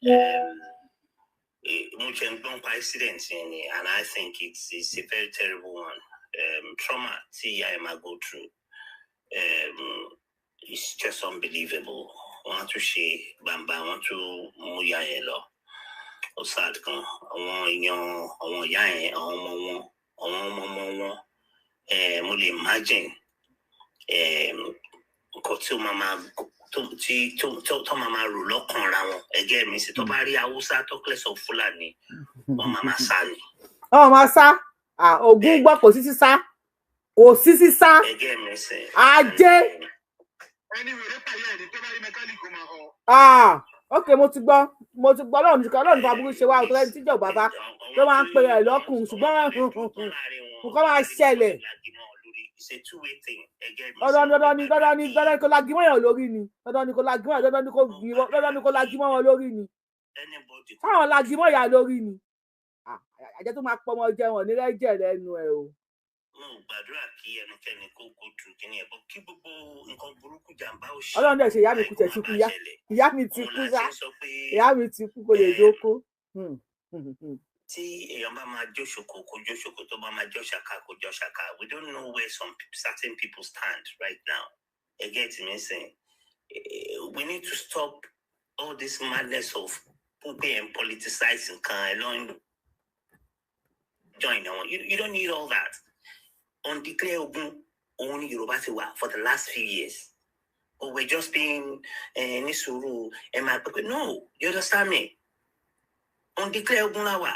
Mo ṣe ń gbọ́n pa incident yẹn ni, and I think it's a very terrible one. Trauma tí ìyá ẹ̀ máa go through. It's just unbelievable. Wọ́n á tún ṣe gbàǹbà, wọ́n tún mú ìyá yẹn lọ. Ó sad gan. Àwọn èèyàn, àwọn ìyá yẹn, àwọn ọmọ wọn, àwọn ọmọ ọmọ wọn. Mo lè imagine nǹkan tí ó máa máa tó tí tó tó tó máa máa rò lọ́kàn ra wọn. Ẹgẹ́ mi sì tó bá rí Haúsá tó clear sọ Fúlàní, wọ́n máa máa sá ni. Ọmọ máa sá. Ah, Ògún gbọ́, kò sí sísá, kò sí sísá. Ẹgẹ́ mi sì. Ajé. Ah, ok, mo ti gbọ́, mo ti gbọ́. Ọlọ́run nìkan, Ọlọ́run fàbúrú ṣe wá. Òtún ẹni tíjọ́ bàbá tó máa ń pè rẹ̀ lọ́kùn, ṣùgbọ́n nǹkan máa ṣẹlẹ̀. It's a two-way thing. Ẹgẹ́ mi sì. Dandan dandan ni, dandan ni, dandan ni kò lagi mọ́yàn lórí ni, dandan ni kò lagi mọ́yàn, dandan ni kò dandan ni kò lagi mọ́ wọn lórí ni, táwọn lagi mọ́yà lórí ni. Ah, àjẹ́ tó máa pọ́ ọmọ jẹun ò ní rẹ́jẹ̀ lẹ́nu ẹ̀ o. Mo ò gbàdúrà kí ẹnikẹ́ni kó go through kíní ẹ̀ bọ́ kí gbogbo nǹkan burúkú, jàǹbá ó ṣe. Ọlọ́run dẹ̀ ṣe, ìyá mi kú tẹ̀ sí kú, ìyá mi ti kú sá, ìyá mi ti kú, kò lè dóko. Tí èèyàn bá máa jó ṣòkò, kó jó ṣòkò, tó bá máa jó ṣàkà, kó jó ṣàkà. We don't know where some certain people stand right now. Ẹ get me saying, we need to stop all this madness of pípé and politicize nǹkan ẹ lọ ń join àwọn. You don't need all that. Undeclared ogun òun ni Yorùbá ti wà for the last few years. But we're just being ní sùúrù, ẹ máa pẹ́ pé no, you understand me? Undeclared ogun la wà.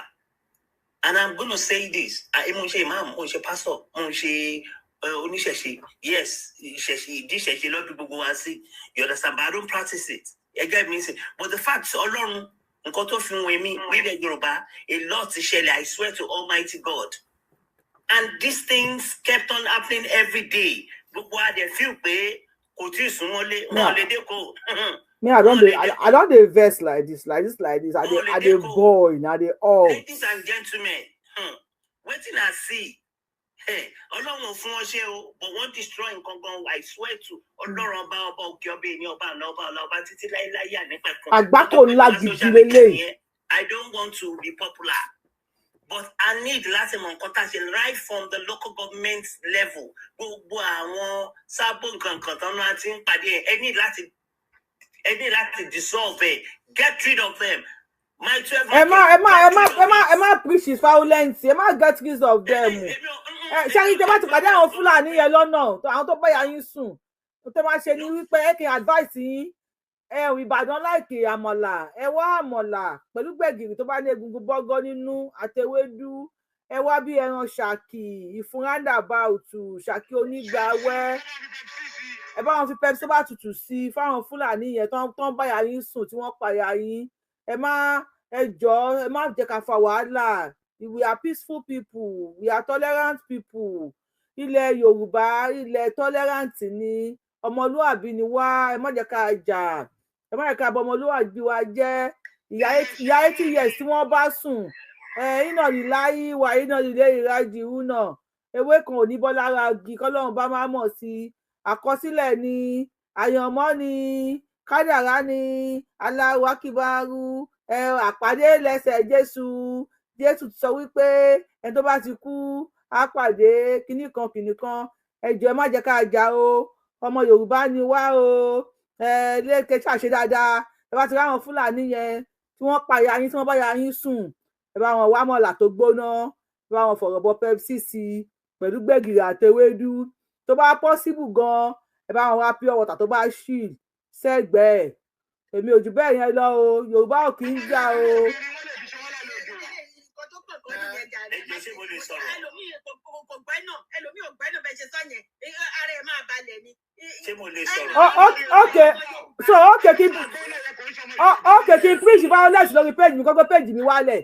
And I'm gonna say this. Mo ń ṣe imam, mo ń ṣe pastor, mo ń ṣe oníṣẹ̀ṣe. Yes, ìṣẹ̀ṣe, ìdí ìṣẹ̀ṣe lọ́dún gbogbo wa sí. You understand? But I don't practice it. Ẹ get me say. But the fact, Ọlọ́run, nǹkan tó fi wọn mi nílẹ̀ Yorùbá, a lot ti ṣẹlẹ̀, I swear to Almighty God. And these things kept on happening every day. Gbogbo wa dẹ̀ feel pé kò tí ì súnmọ́lé, wọn ò lè dé kó. Me, I don dey vex like this, like this, like this. I dey boil, I dey all. Ladies and gentlemen, wetin I see, Ọlọ́run ò fún wọn ṣe o, but wọ́n destroy nǹkan gan. I swear to Ọlọ́run ọba, ọba òkè, ọba ènìyàn, ọba àná, ọba ọ̀la, ọba títí láéláé ànípẹ̀kun. Àgbákò ńlá gidi leléyìí. I don't want to be popular, but I need láti mọ nǹkan tá a ṣe right from the local government level. Gbogbo àwọn sábò nǹkan kan tán náà ti ń pàdé ẹ, ẹ ní láti dissolve ẹ, get rid of them. My 12 Ẹ má preach his violence, ẹ má get rid of them. Ẹ ṣáà tẹ bá ti pàdé àwọn Fúlàní yẹn lọ́nà, àwọn tó báyà yín sùn, tó máa ṣe ni wípé ẹ kì í advice yín. Ẹ ò Ìbàdàn láìkè àmọ̀là, ẹ wá àmọ̀là pẹ̀lú gbẹ̀gìrì tó bá ní egungun bọ́gọ́ nínú àtẹwédú. Ẹ wá bí ẹran ṣàkì ìfun roundabout, ṣàkì onígbàwẹ́, ẹ bá wọn fi Pepsi tó bá tutù sí i fáwọn Fúlàní yẹn tó ń báyà yín sùn, tí wọ́n pàyà yín. Ẹ má, ẹ jọ̀ọ́, ẹ má jẹ́ ká fa wàhálà. We are peaceful people, we are tolerant people. Ilẹ̀ Yorùbá, ilẹ̀ tolerant ni, ọmọlúàbí ni wá. Ẹ má jẹ́ ká jà, ẹ má jẹ́ ká bà ọmọlúàbí wa jẹ́. Ìyá 80 years tí wọ́n bá sùn, ẹ iná líláyé wà, iná lílé ìrajì náà, ewé kan ò ní bọ́ lára igi kọ́lọ́run bá má mọ̀ sí i. Àkọsílẹ̀ ni, àyànmọ́ ni, kádàrá ni. Aláwa kíbarú ẹ àpàdé lẹ́sẹ̀ Jésù. Jésù ti sọ wípé ẹni tó bá ti kú á pàdé kinní kan kinní kan. Ẹ jọ̀ọ́, ẹ má jẹ́ ká jà o, ọmọ Yorùbá ni wá o. Ẹ léke ṣàṣe dáadáa. Ẹ bá ti ráwọn Fúlàní yẹn tí wọ́n pa ìyá yín, tí wọ́n bá ya yín sùn, ẹ bá wọn wá mọ̀là tó gbóná, ẹ bá wọn fọ̀rọ̀ bọ Pepsi sí i pẹ̀lú gbẹ̀gìrì àtewédú. Tó bá possible gan, ẹ bá wọn wá pure water tó bá chill sẹ́gbẹ̀ẹ́. Èmi ò jù bẹ́ẹ̀ yẹn lọ o. Yorùbá ò kì í jà o. Ẹ ṣé, mo lè sọ̀rọ̀? Ẹlòmíì kò gbẹ́ náà, ẹlòmíì ò gbẹ́ náà bẹ́ẹ̀ ṣe sọ yẹn, ara ẹ̀ máa balẹ̀ ni. Ṣé mo lè sọ̀rọ̀? Okay, so okay, kí okay, kí n preach violence lórí page mi, kọ́kọ́ page mi wálẹ̀.